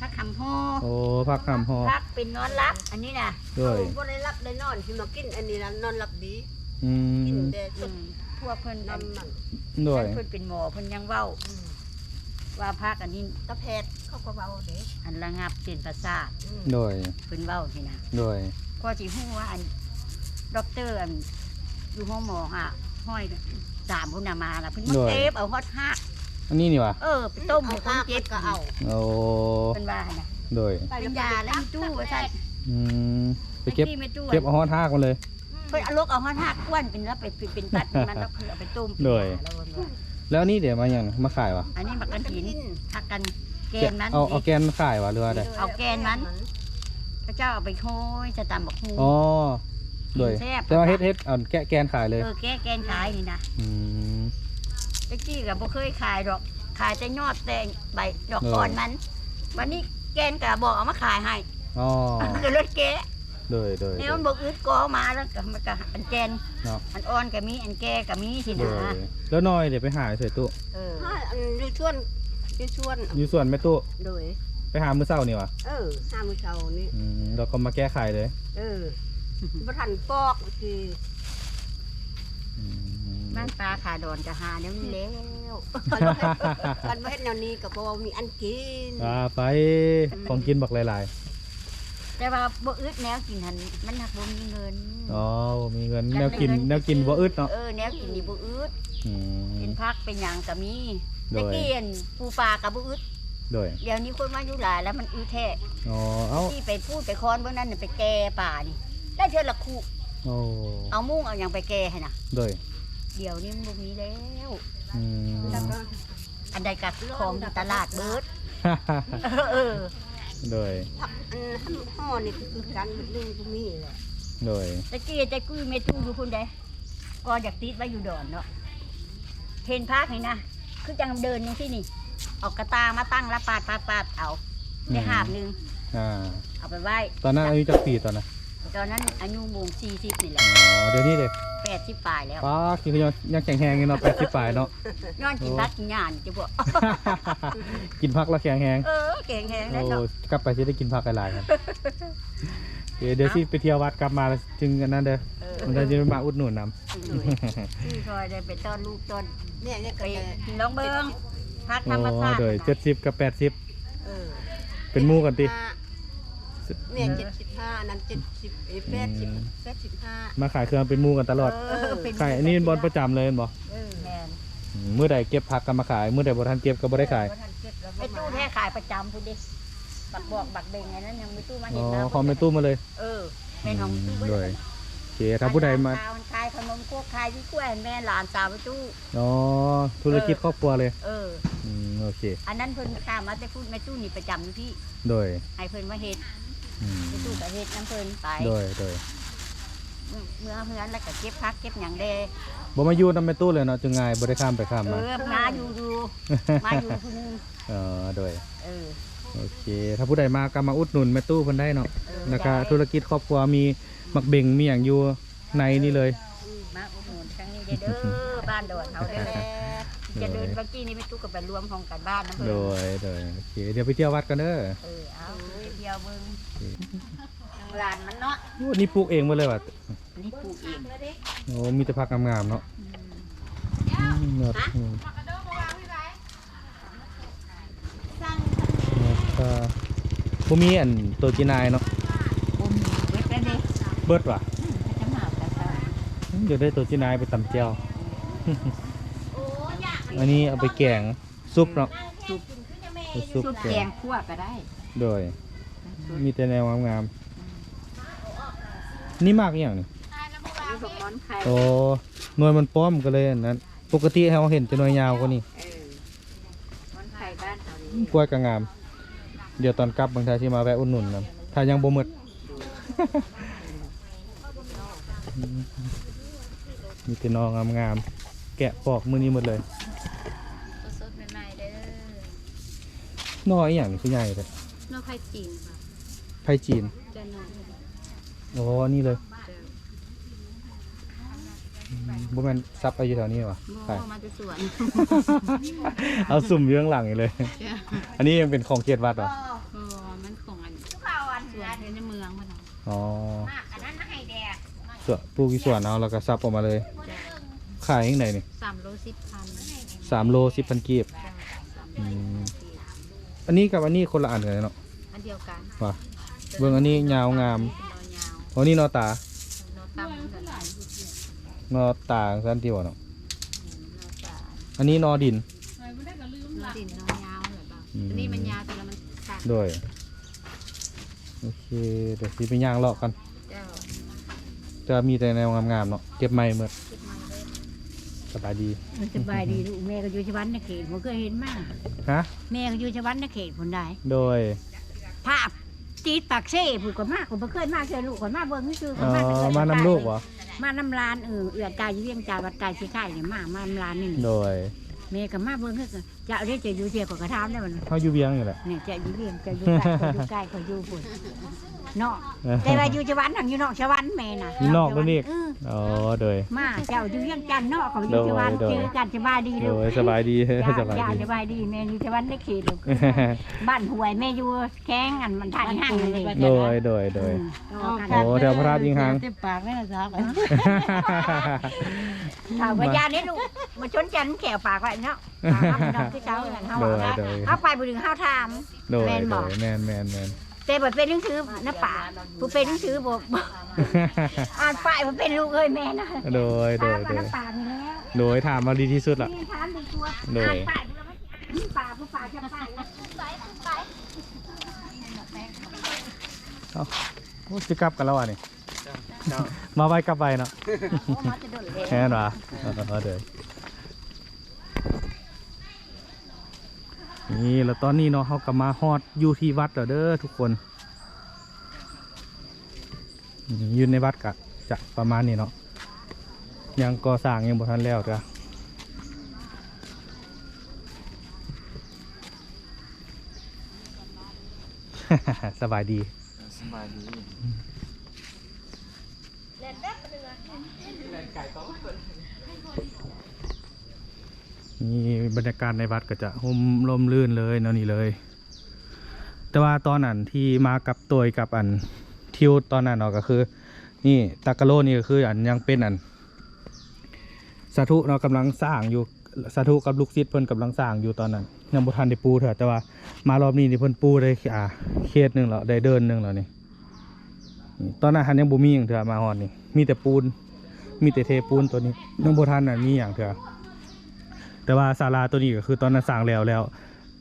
ຜັກຫຳຫໍ່. ໂອ້ ຜັກຫຳຫໍ່ ຜັກເປັນນອນຫຼັບ ອັນນີ້ນະ. ໂດຍ ບໍ່ໄດ້ຫຼັບໄດ້ນອນ ຊິມາກິນອັນນີ້ລະນອນຫຼັບດີ. ອືມ ກິນແຕ່ສົດ ອືມ ພວກເພິ່ນ ນຳມັນ ໂດຍ ເພິ່ນເປັນໝໍ ເພິ່ນຍັງເວົ້າ ອືມ ວ່າຜັກອັນນີ້ ຕາແພດເຂົາກໍເວົ້າເດ້ ອັນລະງັບເສັ້ນປະສາດ. ອືມ ໂດຍ ເພິ່ນເວົ້ານີ້ນະ. ໂດຍ ພໍຊິຮູ້ວ່າອັນ ດັອກເຕີ ອັນ ຢູ່ໂຮງໝໍຫ້າຮ້ອຍສາມພຸ້ນນະ ມາລະ ເພິ່ນມາ ໂດຍ ເກັບເອົາຮອດຮາກ. ອັນນີ້ນີ້ຫວາ? ເອີ ໄປຕົ້ມໃຫ້ຄົນເຈັບ ເອົາຮາກມັນກໍເອົາ. ໂອ້ ເພິ່ນວ່າຫັ້ນນະ. ໂດຍ ເປັນຢາແລ້ວຕູ້ວ່າຊັ້ນ. ອືມ ໄປເກັບ ຕະກີ້ແມ່ຕູ້ ເກັບເອົາຮອດຮາກມັນເລີຍ. ເພິ່ນເອົາລົກເອົາຮອດຮາກກວນເປັນລະ ເປັນ ເປັນຕັດມັນ ລະເພິ່ນເອົາໄປຕົ້ມເປັນຢາ ໂດຍ ລະເພິ່ນວ່າ. ແລ້ວອັນນີ້ເດ ມາຫຍັງ ມາຂາຍຫວາ? ອັນນີ້ໝາກກະຖິນ ຜັກກັນແກນມັນ. ເອົາ ເອົາແກນຂາຍຫວາ ຫຼືວ່າໃດ? ເອົາແກນມັນ ເຂົາເຈົ້າເອົາໄປໂຮຍໃສ່ຕຳບັກຫຸ່ງ. ອໍ ໂດຍ ແຕ່ວ່າເຮັດ ເຮັດອັນແກະແກນຂາຍເລີຍ. ເອີ ແກະແກນຂາຍນີ້ນະ. ອືມ ແຕ່ກີ້ກໍບໍ່ເຄີຍຂາຍດອກ ຂາຍແຕ່ຍອດແຕ່ໃບດອກ ໂດຍ ອ່ອນມັນ. ບັດນີ້ແກນກໍບອກເອົາມາຂາຍໃຫ້. ອໍ ກໍເລີຍແກະ. ໂດຍ ໂດຍ ແນວມັນບໍ່ອຶດກໍເອົາມາ ແລ້ວກໍມັນກໍອັນແກ່ນເນາະ ອັນອ່ອນກໍມີ ອັນແກ່ກໍມີຊີ້ນະ. ໂດຍ ແລ້ວໜ່ອຍເດ ໄປຫາໃສຕູ້? ເອີ ຫາອັນຢູ່ສວນ ຢູ່ສວນ ຢູ່ສວນແມ່ຕູ້. ໂດຍ ໄປຫາມື້ເຊົ້ານີ້ຫວາ? ເອີ ຫາມື້ເຊົ້ານີ້. ອືມ ແລ້ວກໍມາແກະຂາຍເລີຍ. ເອີ ບໍ່ທັນປອກຄື ອືມ ບ້ານປ່າຂາດອນກໍຫາແນວນີ້ແລ້ວ. ຄັນບໍ່ເຮັດແນວນີ້ກໍບໍ່ມີອັນກິນ. ວ່າໄປ ອືມ ຂອງກິນບັກຫຼາຍໆ. ແຕ່ວ່າບໍ່ອຶດແນວກິນຫັ້ນ ມັນຫາກບໍ່ມີເງິນ. ອໍ ບໍ່ມີເງິນ ຢາກ ແນວກິນ ໄດ້ເງິນ ແນວກິນບໍ່ອຶດເນາະ. ເອີ ແນວກິນນີ້ບໍ່ອຶດ. ອືມ ເປັນຜັກເປັນຫຍັງກໍມີ. ໂດຍ ແຕ່ກີ້ອັນປູປາກໍບໍ່ອຶດ. ໂດຍ ດຽວນີ້ຄົນມາຢູ່ຫຼາຍແລ້ວມັນອຶດແທ້. ອໍ ເອົາ ທີ່ໄປພູດໄປຄອນເບິ່ງນັ້ນ ໄປແກ່ປານີ້ ໄດ້ເທື່ອລະຄຸ. ໂອ້ ເອົາມຸ້ງເອົາຫຍັງໄປແກ່ຫັ້ນນະ. ໂດຍ ດຽວນີ້ມັນບໍ່ມີແລ້ວ. ອືມ ແລ້ວກໍ ອັນໃດກໍຂອງຢູ່ຕະຫຼາດເບິດ. ເອີ ໂດຍ ຜັກອັນຫໍ່ນີ້ກໍຄືກັນ ມັນບໍ່ມີແລ້ວ. ໂດຍ ແຕ່ກີ້ ແຕ່ກີ້ແມ່ຕູ້ຢູ່ພຸ້ນເດ້ ກໍຢາກຕິດໄວ້ຢູ່ດອນເນາະ ເຫັນຜັກນີ້ນະ ຄືຈັ່ງເດີນຈັ່ງຊີ້ນີ້ ເອົາກະຕ່າມາຕັ້ງລະປາດໆໆ ເອົາ ອືມ ໄດ້ຫາບໜຶ່ງ. ອ່າ ເອົາໄປໄວ້. ຕອນນັ້ນອາຍຸຈັກປີຕອນນັ້ນ? ຕອນນັ້ນອາຍຸໂມງສີ່ສິບນີ້ແຫຼະ. ອໍ ດຽວນີ້ເດ? ແປດສິບປາຍແລ້ວ. ປ້າດ ຄືຍັງ ຍັງແຂງແຮງຢູ່ເນາະ ແປດສິບປາຍເນາະ. ຍ້ອນກິນຜັກກິນຫຍ້ານີ້ຕິພວກ ກິນຜັກແລ້ວແຂງແຮງ. ເອີ ແຂງແຮງແລ້ວເນາະ. ໂອ້ ກັບໄປຊິໄດ້ກິນຜັກຫຼາຍໆ. ໂອເຄ ດຽວຊິໄປທ່ຽວວັດ ກັບມາຈຶ່ງອັນນັ້ນເດີ. ເອີ ມັນຈະໄດ້ມາອຸດໜູນນຳ. ໂດຍ ຊື້ຊ່ອຍໄດ້ໄປຕ້ອນລູກຕ້ອນ ແມ່ນີ້ກໍ ໄປລອງເບິ່ງ ຜັກທຳມະຊາດ. ໂອ້ ໂດຍ ເຈັດສິບກັບແປດສິບ. ເອີ ເປັນໝູ່ກັນຕິ? ແມ່ເຈັດສິບຫ້າ ອັນນັ້ນເຈັດສິບ ເອີຍ ແປດສິບ ອືມ ແປດສິບຫ້າ. ມາຂາຍເຄື່ອງເປັນໝູ່ກັນຕະຫຼອດ. ເອີ ເປັນໝູ່ ຂາຍອັນນີ້ເປັນບ່ອນປະຈຳເລີຍແມ່ນບໍ່? ເອີ ແມ່ນ. ອືມ ມື້ໃດເກັບຜັກກໍມາຂາຍ ມື້ໃດບໍ່ທັນເກັບກໍບໍ່ໄດ້ຂາຍ. ບໍ່ທັນເກັບກໍບໍ່ມາ. ແມ່ຕູ້ແທ້ຂາຍປະຈຳພຸ້ນເດ້ ບັກບອກບັກເບັງອັນນັ້ນຍັງແມ່ຕູ້ມາເຮັດ. ອໍ ນຳ ຂອງແມ່ຕູ້ໝົດເລີຍ. ເອີ ແມ່ນຂອງແມ່ຕູ້ເບິດ. ອືມ ໂດຍ ໂອເຄ ຖ້າຜູ້ໃດມາ ອັນຫຼານສາວຂາຍຂະໜົມຄົກ ຂາຍຢູ່ກ້ວຍ ແມ່ນຫຼານສາວແມ່ຕູ້. ອໍ ທຸລະກິດຄອບຄົວເລີຍ. ເອີ ອືມ ໂອເຄ ອັນນັ້ນເພິ່ນຂ້າມມາແຕ່ພຸ້ນ ແມ່ຕູ້ນີ້ປະຈຳຢູ່ພີ້. ໂດຍ ໃຫ້ເພິ່ນມາເຮັດ. ອືມ ແມ່ຕູ້ກໍເຮັດນຳເພິ່ນໄປ. ໂດຍ ໂດຍ ເມືອເຮືອນແລ້ວກໍເກັບຜັກເກັບຫຍັງແດ່. ບໍ່ມາຢູ່ນຳແມ່ຕູ້ເລີຍເນາະ ຈຶ່ງງ່າຍ ບໍ່ໄດ້ຂ້າມໄປຂ້າມມາ. ເອີ ມາຢູ່ຢູ່ ມາຢູ່ຜູ້ໜຶ່ງ. ອໍ ໂດຍ ເອີ ໂອເຄ ຖ້າຜູ້ໃດມາກໍມາອຸດໜູນແມ່ຕູ້ເພິ່ນໄດ້ເນາະ. ເອີ ແລ້ວກໍທຸລະກິດຄອບຄົວ ມີໝາກເບັງ ມີຫຍັງຢູ່ໃນນີ້ເລີຍ. ອືມ ມາອຸດໜູນທາງນີ້ເດີ ເດີ ບ້ານດອນເຮົາເດີ. ຈະເດີນ ເມື່ອກີ້ນີ້ແມ່ຕູ້ກໍໄປລວມຫ້ອງການບ້ານນຳເພິ່ນ. ໂດຍ ໂດຍ ໂອເຄ ດຽວໄປທ່ຽວວັດກ່ອນເດີ. ເອີ ເອົາ ໄປທ່ຽວເບິ່ງ ເອີ ທາງລານມັນເນາະ. ໂອ້ ນີ້ປູກເອງໝົດເລີຍຫວາ? ອັນນີ້ປູກເອງ. ໂອ້ ມີແຕ່ຜັກງາມໆເນາະ. ອືມ ອືມ ຍອດ ອືມ ແລ້ວກໍບໍ່ມີອັນໂຕຈີນາຍເນາະ. ບໍ່ມີ ເບິດແລ້ວເດ້. ເບິດຫວາ? ອືມ ເຂົາຈະມາເອົາແຕ່ເຊົ້າ. ອືມ ຢາກໄດ້ໂຕຈີນາຍໄປຕຳແຈ່ວ. ອັນນີ້ເອົາໄປແກງ ຊຸບເນາະ. ຊຸບ ເອົາຊຸບ ຊຸບແກງ ແກງຂົ້ວກໍໄດ້. ໂດຍ ມີແຕ່ແນວງາມໆ. ອືມ ນີ້ໝາກອີ່ຫຍັງນີ້? ນີ້ບັກໝອນໄຂ່. ໂອ້ ໜ່ວຍມັນປ້ອມກໍເລີຍອັນນັ້ນ. ປົກກະຕິເຮົາເຫັນແຕ່ໜ່ວຍຍາວກວ່ານີ້. ເອີ ໝອນໄຂ່ບ້ານເຮົານີ້. ກ້ວຍກໍງາມ. ດຽວຕອນກັບເບິ່ງ ຖ້າຊິມາແວະອຸດໜູນນຳ ຖ້າຍັງບໍ່ໝົດ. ມີແຕ່ໜໍ່ງາມໆ ແກະປອກມື້ນີ້ໝົດເລີຍ ສົດໆ ໃໝ່ໆ ເດີ. ໜໍ່ອີ່ຫຍັງນີ້ຄືໃຫຍ່ແທ້? ໜໍ່ໄຜ່ຈີນ ໄຜ່ຈີນ. ໂອ້ ອັນນີ້ເລີຍ. ບໍ່ແມ່ນສັບເອົາຢູ່ແຖວນີ້ຫວາ? ບໍ່ ມາແຕ່ສວນ ເອົາສຸ່ມຢູ່ຂ້າງຫຼັງນີ້ເລີຍ. ອັນນີ້ຍັງເປັນຂອງເຂດວັດຫວາ? ບໍ່ ມັນຂອງອັນ ສວນໃນເມືອງພຸ້ນ. ອໍ ສວນ ປູກຢູ່ສວນເອົາ ແລ້ວກໍສັບອອກມາເລີຍ. ຂາຍຈັ່ງໃດນີ້? ສາມໂລສິບພັນ. ສາມໂລສິບພັນກີບ. ອືມ ອັນນີ້ກັບອັນນີ້ຄົນລະອັນກັນເນາະ? ອັນດຽວກັນ. ຫວາ ເບິ່ງອັນນີ້ຍາວງາມ. ອໍ ນີ້ໜໍ່ຕາ ໜໍ່ຕາ ໜໍ່ຕາຈັ່ງຊັ້ນຕິເນາະ. ອັນນີ້ໜໍ່ດິນ. ໜໍ່ດິນ ໜໍ່ຍາວ. ອັນນີ້ມັນຍາວ ແຕ່ວ່າມັນສັ້ນ. ໂດຍ ໂອເຄ ດຽວຊິໄປຍ່າງເລາະກ່ອນ. ເຈົ້າ ແຕ່ວ່າມີແຕ່ແນວງາມໆເນາະ ເກັບໃໝ່ໝົດ. ສະບາຍດີ. ເອີ ສະບາຍດີລູກ. ແມ່ກໍຢູ່ສະຫວັນນະເຂດ ບໍ່ເຄີຍເຫັນມາ. ຮະ? ແມ່ກໍຢູ່ສະຫວັນນະເຂດພຸ້ນໃດ໋. ໂດຍ ພາບຕິດປາກເຊພຸ້ນ ຂ້ອຍມາ ຂ້ອຍບໍ່ເຄີຍມາເທື່ອລູກ ຂ້ອຍມາເບິ່ງຊື່ໆ. ຂ້ອຍມາແຕ່ ມານຳລູກບໍ່? ມານຳຫຼານ. ເອີ ເອື້ອຍຕາຢູ່ວຽງຈັນ ວັດກາຍສີໄຄນີ້ ມາ ມານຳຫຼານນີ້. ໂດຍ ແມ່ກໍມາເບິ່ງຄືກັນ. ເຈົ້າເດ້ ເຈົ້າຢູ່ໃສ? ຂ້ອຍກໍຖາມແລ້ວ. ເຮົາຢູ່ວຽງນີ້ແຫຼະ. ນີ້ເຈົ້າຢູ່ວຽງ ເຈົ້າຢູ່ໃກ້ ຂ້ອຍຢູ່ໃກ້ ຂ້ອຍຢູ່ພຸ້ນເນາະ. ແຕ່ວ່າຢູ່ສະຫວັນຫັ້ນ ຢູ່ນອກສະຫວັນແມ່ນະ. ຢູ່ນອກເພິ່ນອີກ. ເອີ ອໍ ໂດຍ ມາ ເຈົ້າຢູ່ວຽງຈັນເນາະ ຂ້ອຍຢູ່ສະຫວັນ. ໂດຍ ເຈີກັນ. ສະບາຍດີລູກ. ໂດຍ ສະບາຍດີ. ເຈົ້າ ສະບາຍດີ ສະບາຍດີ. ແມ່ຢູ່ສະຫວັນນະເຂດລູກ ບ້ານຫ້ວຍ. ແມ່ຢູ່ແຂວງອັນ ມັນທາດອີ່ຫາງນີ້. ໂດຍ ໂດຍ ໂດຍ. ໂອ້ ແຖວພະທາດອີ່ຫາງ. ເຕັມປາກເລີຍສາວ. ເຂົາກໍຢ່າເດ້ລູກ ບໍ່ສົນໃຈ ແຂວປາກໄວ້ເນາະ. ເຮົາໄປບໍ່ເຖິງເຮົາຖາມ. ໂດຍ ແມ່ນບໍ່? ໂດຍ ແມ່ນໆໆ. ແຕ່ບໍ່ເປັນໜັງສືນຳປາກ ຜູ້ເປັນໜັງສືບໍ່ ບໍ່ ອ່ານປ້າຍບໍ່ເປັນລູກເອີຍ ແມ່ນະ. ໂດຍ ໂດຍ ໂດຍ ນຳປາກນີ້ແຫຼະ. ໂດຍ ຖາມເອົາດີທີ່ສຸດລະ. ນີ້ຖາມດີກວ່າ. ໂດຍ ອ່ານປ້າຍບໍ່ລະ ມັນມີປາກ ຜູ້ປາກຈະປາກ. ເອົ້າ ໂອ້ ຊິກັບກັນແລ້ວຫວານີ້? ເຈົ້າ ມາໄວກັບໄວເນາະ. ໂອ້ ມາແຕ່ດົນແລ້ວ. ແມ່ນຫວາ? ເອີ ເດີ. ນີ້ ແລ້ວຕອນນີ້ເນາະ ເຮົາກໍມາຮອດຢູ່ທີ່ວັດແລ້ວເດີທຸກຄົນ. ຢູ່ໃນວັດກໍຈະປະມານນີ້ເນາະ ຍັງກໍ່ສ້າງ ຍັງບໍ່ທັນແລ້ວເທື່ອ. ສະບາຍດີ. ສະບາຍດີ. ນີ້ບັນຍາກາດໃນວັດກໍຈະຮົ່ມລົມລື່ນເລີຍແນວນີ້ເລີຍ. ແຕ່ວ່າຕອນນັ້ນທີ່ມາກັບໂຕຍກັບອັນທິວຕອນນັ້ນເນາະ ກໍຄືນີ້ ຕາກະໂລນີ້ກໍຄືອັນຍັງເປັນອັນ ສາທຸເນາະ ກຳລັງສ້າງຢູ່. ສາທຸກັບລູກສິດເພິ່ນກຳລັງສ້າງຢູ່ຕອນນັ້ນ ຍັງບໍ່ທັນໄດ້ປູເທື່ອ. ແຕ່ວ່າມາລອບນີ້ນີ້ເພິ່ນປູໄດ້ ອ່າ ເຂດໜຶ່ງແລ້ວ ໄດ້ເດີ່ນໜຶ່ງແລ້ວນີ້. ນີ້ ຕອນນັ້ນຫັ້ນຍັງບໍ່ມີຫຍັງເທື່ອ ມາຮອດນີ້ມີແຕ່ປູນ ມີແຕ່ເທປູນ. ໂຕນີ້ຍັງບໍ່ທັນ ອັນ ມີຫຍັງເທື່ອ. ແຕ່ວ່າສາລາໂຕນີ້ກໍຄືຕອນນັ້ນສ້າງແລ້ວແລ້ວ.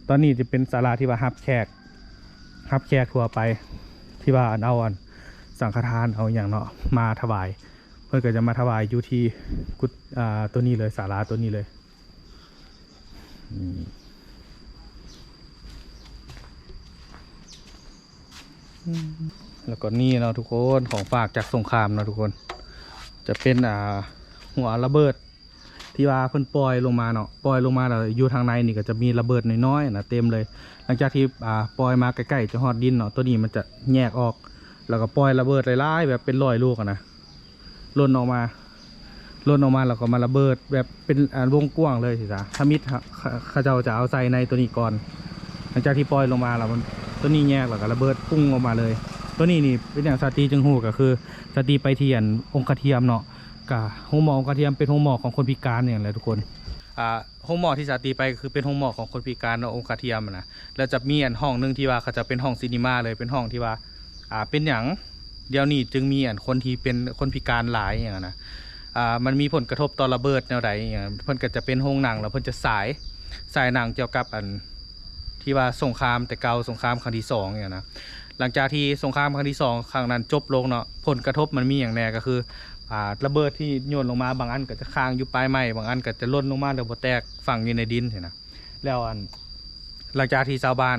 ຕອນນີ້ຈະເປັນສາລາທີ່ວ່າຮັບແຂກ ຮັບແຂກທົ່ວໄປ ທີ່ວ່າອັນເອົາອັນສັງຄະທານ ເອົາຫຍັງເນາະ ມາຖວາຍ. ເພິ່ນກໍຈະມາຖວາຍຢູ່ທີ່ກຸດ ອ່າ ໂຕນີ້ເລີຍ ສາລາໂຕນີ້ເລີຍ. ອືມ ແລ້ວກໍນີ້ເນາະທຸກຄົນ ຂອງຝາກຈາກສົງຄາມເນາະທຸກຄົນ ຈະເປັນ ອ່າ ຫົວລະເບີດ ທີ່ວ່າເພິ່ນປ່ອຍລົງມາເນາະ ປ່ອຍລົງມາແລ້ວ ຢູ່ທາງໃນນີ້ກໍຈະມີລະເບີດນ້ອຍໆນະ ເຕັມເລີຍ. ຫຼັງຈາກທີ່ ອ່າ ປ່ອຍມາໃກ້ໆຈະຮອດດິນເນາະ ໂຕນີ້ມັນຈະແຍກອອກ ແລ້ວກໍປ່ອຍລະເບີດຫຼາຍໆ ແບບເປັນຮ້ອຍລູກຫັ້ນນະ ຫຼົ່ນອອກມາ ຫຼົ່ນອອກມາແລ້ວກໍມາລະເບີດແບບເປັນ ອ່າ ວົງກວ້າງເລີຍຊີ້ຊະ. ທຳອິດເຂົາ ເຂົາເຈົ້າຈະເອົາໃສ່ໃນໂຕນີ້ກ່ອນ ຫຼັງຈາກທີ່ປ່ອຍລົງມາແລ້ວ ມັນ ໂຕນີ້ແຍກແລ້ວກໍລະເບີດປຸ້ງອອກມາເລີຍ. ໂຕນີ້ນີ້ເປັນຫຍັງສາຕີຈຶ່ງຮູ້ ກໍຄືສາຕີໄປທີ່ອັນອົງຄະທຽມເນາະ ກະໂຮງໝໍອົງຄະທຽມເປັນໂຮງໝໍຂອງຄົນພິການນີ້ແຫຼະທຸກຄົນ. ອ່າ ໂຮງໝໍທີ່ສາຕີໄປກໍຄືເປັນໂຮງໝໍຂອງຄົນພິການເນາະ ອົງຄະທຽມນະ. ແລ້ວຈະມີອັນຫ້ອງໜຶ່ງທີ່ວ່າເຂົາເຈົ້າເປັນຫ້ອງຊີນີມາເລີຍ ເປັນຫ້ອງທີ່ວ່າ ອ່າ ເປັນຫຍັງດຽວນີ້ຈຶ່ງມີອັນຄົນທີ່ເປັນຄົນພິການຫຼາຍຫຍັງນະ ອ່າ ມັນມີຜົນກະທົບຕໍ່ລະເບີດແນວໃດຫຍັງ. ເພິ່ນກໍຈະເປັນໂຮງໜັງ ແລ້ວເພິ່ນຈະສາຍ ສາຍໜັງກ່ຽວກັບອັນ ທີ່ວ່າສົງຄາມແຕ່ເກົ່າ ສົງຄາມຄັ້ງທີສອງຫຍັງນະ. ຫຼັງຈາກທີ່ສົງຄາມຄັ້ງທີສອງຄັ້ງນັ້ນຈົບລົງເນາະ ຜົນກະທົບມັນມີຫຍັງແດ່ ກໍຄື ອ່າ ລະເບີດທີ່ໂຍນລົງມາ ບາງອັນກໍຈະຄ້າງຢູ່ປາຍໄມ້ ບາງອັນກໍຈະຫຼົ່ນລົງມາແລ້ວບໍ່ແຕກ ຝັງຢູ່ໃນດິນຊີ້ນະ. ແລ້ວອັນ ຫຼັງຈາກທີ່ຊາວບ້ານ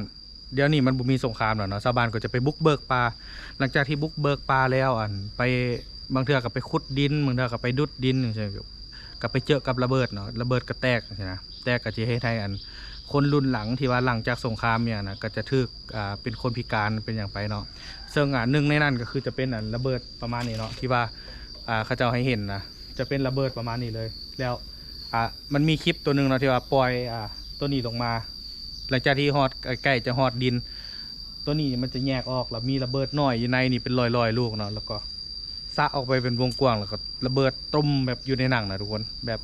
ດຽວນີ້ມັນບໍ່ມີສົງຄາມແລ້ວເນາະ ຊາວບ້ານກໍຈະໄປບຸກເບີກປ່າ. ຫຼັງຈາກທີ່ບຸກເບີກປ່າແລ້ວ ອັນ ໄປ ບາງເທື່ອກໍໄປຂຸດດິນ ບາງເທື່ອກໍໄປດຸດດິນຈັ່ງຊີ້ ກໍໄປເຈີກັບລະເບີດເນາະ ລະເບີດກໍແຕກຈັ່ງຊີ້ນະ ແຕກກໍຈະເຮັດໃຫ້ ອັນ ຄົນລຸ້ນຫຼັງທີ່ວ່າຫຼັງຈາກສົງຄາມຫຍັງນະ ກໍຈະຖືກ ອ່າ ເປັນຄົນພິການເປັນຫຍັງໄປເນາະ. ເຊິ່ງ ອ່າ ໜຶ່ງໃນນັ້ນກໍຄືຈະເປັນ ອັນ ລະເບີດປະມານນີ້ເນາະ ທີ່ວ່າ ອ່າ ເຂົາເຈົ້າໃຫ້ເຫັນນະ ຈະເປັນລະເບີດປະມານນີ້ເລີຍ. ແລ້ວ ອ່າ ມັນມີຄລິບຕົວໜຶ່ງເນາະ ທີ່ວ່າປ່ອຍ ອ່າ ຕົວນີ້ລົງມາ ຫຼັງຈາກທີ່ຮອດ ໃກ້ໆຈະຮອດດິນ ຕົວນີ້ມັນຈະແຍກອອກ ແລ້ວມີລະເບີດນ້ອຍຢູ່ໃນນີ້ເປັນຮ້ອຍໆລູກເນາະ ແລ້ວກໍສະອອກໄປເປັນວົງກວ້າງ ແລ້ວກໍລະເບີດຕຸ້ມແບບຢູ່ໃນໜັງນະທຸກຄົນ ແບບ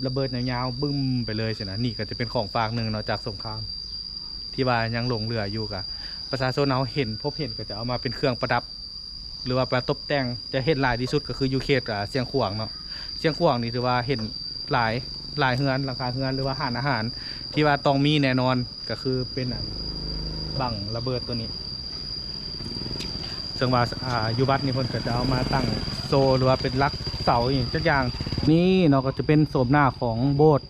ລະເບີດຍາວໆບຶ້ມໄປເລີຍຊີ້ນະ. ນີ້ກໍຈະເປັນຂອງຝາກໜຶ່ງເນາະ ຈາກສົງຄາມ ທີ່ວ່າຍັງຫຼົງເຫຼືອຢູ່ ກະປະຊາຊົນເຮົາເຫັນ ພົບເຫັນ ກໍຈະເອົາມາເປັນເຄື່ອງປະດັບ ຫຼືວ່າມາຕົບແຕ່ງ. ຈະເຫັນຫຼາຍທີ່ສຸດກໍຄືຢູ່ເຂດ ອ່າ ຊຽງຂວາງເນາະ ຊຽງຂວາງນີ້ຖືວ່າເຫັນຫຼາຍ ຫຼາຍເຮືອນ ຫຼັງຄາເຮືອນ ຫຼືວ່າຮ້ານອາຫານ ທີ່ວ່າຕ້ອງມີແນ່ນອນ ກໍຄືເປັນ ອັນ ບັ້ງລະເບີດຕົວນີ້ ເຊິ່ງວ່າ ອ່າ ຢູ່ວັດນີ້ເພິ່ນກໍຈະເອົາມາຕັ້ງໂຊ ຫຼືວ່າເປັນຫຼັກເສົາອີ່ຫຍັງຈັກຢ່າງ. ນີ້ເນາະ ກໍຈະເປັນໂສມໜ້າຂອງໂບດ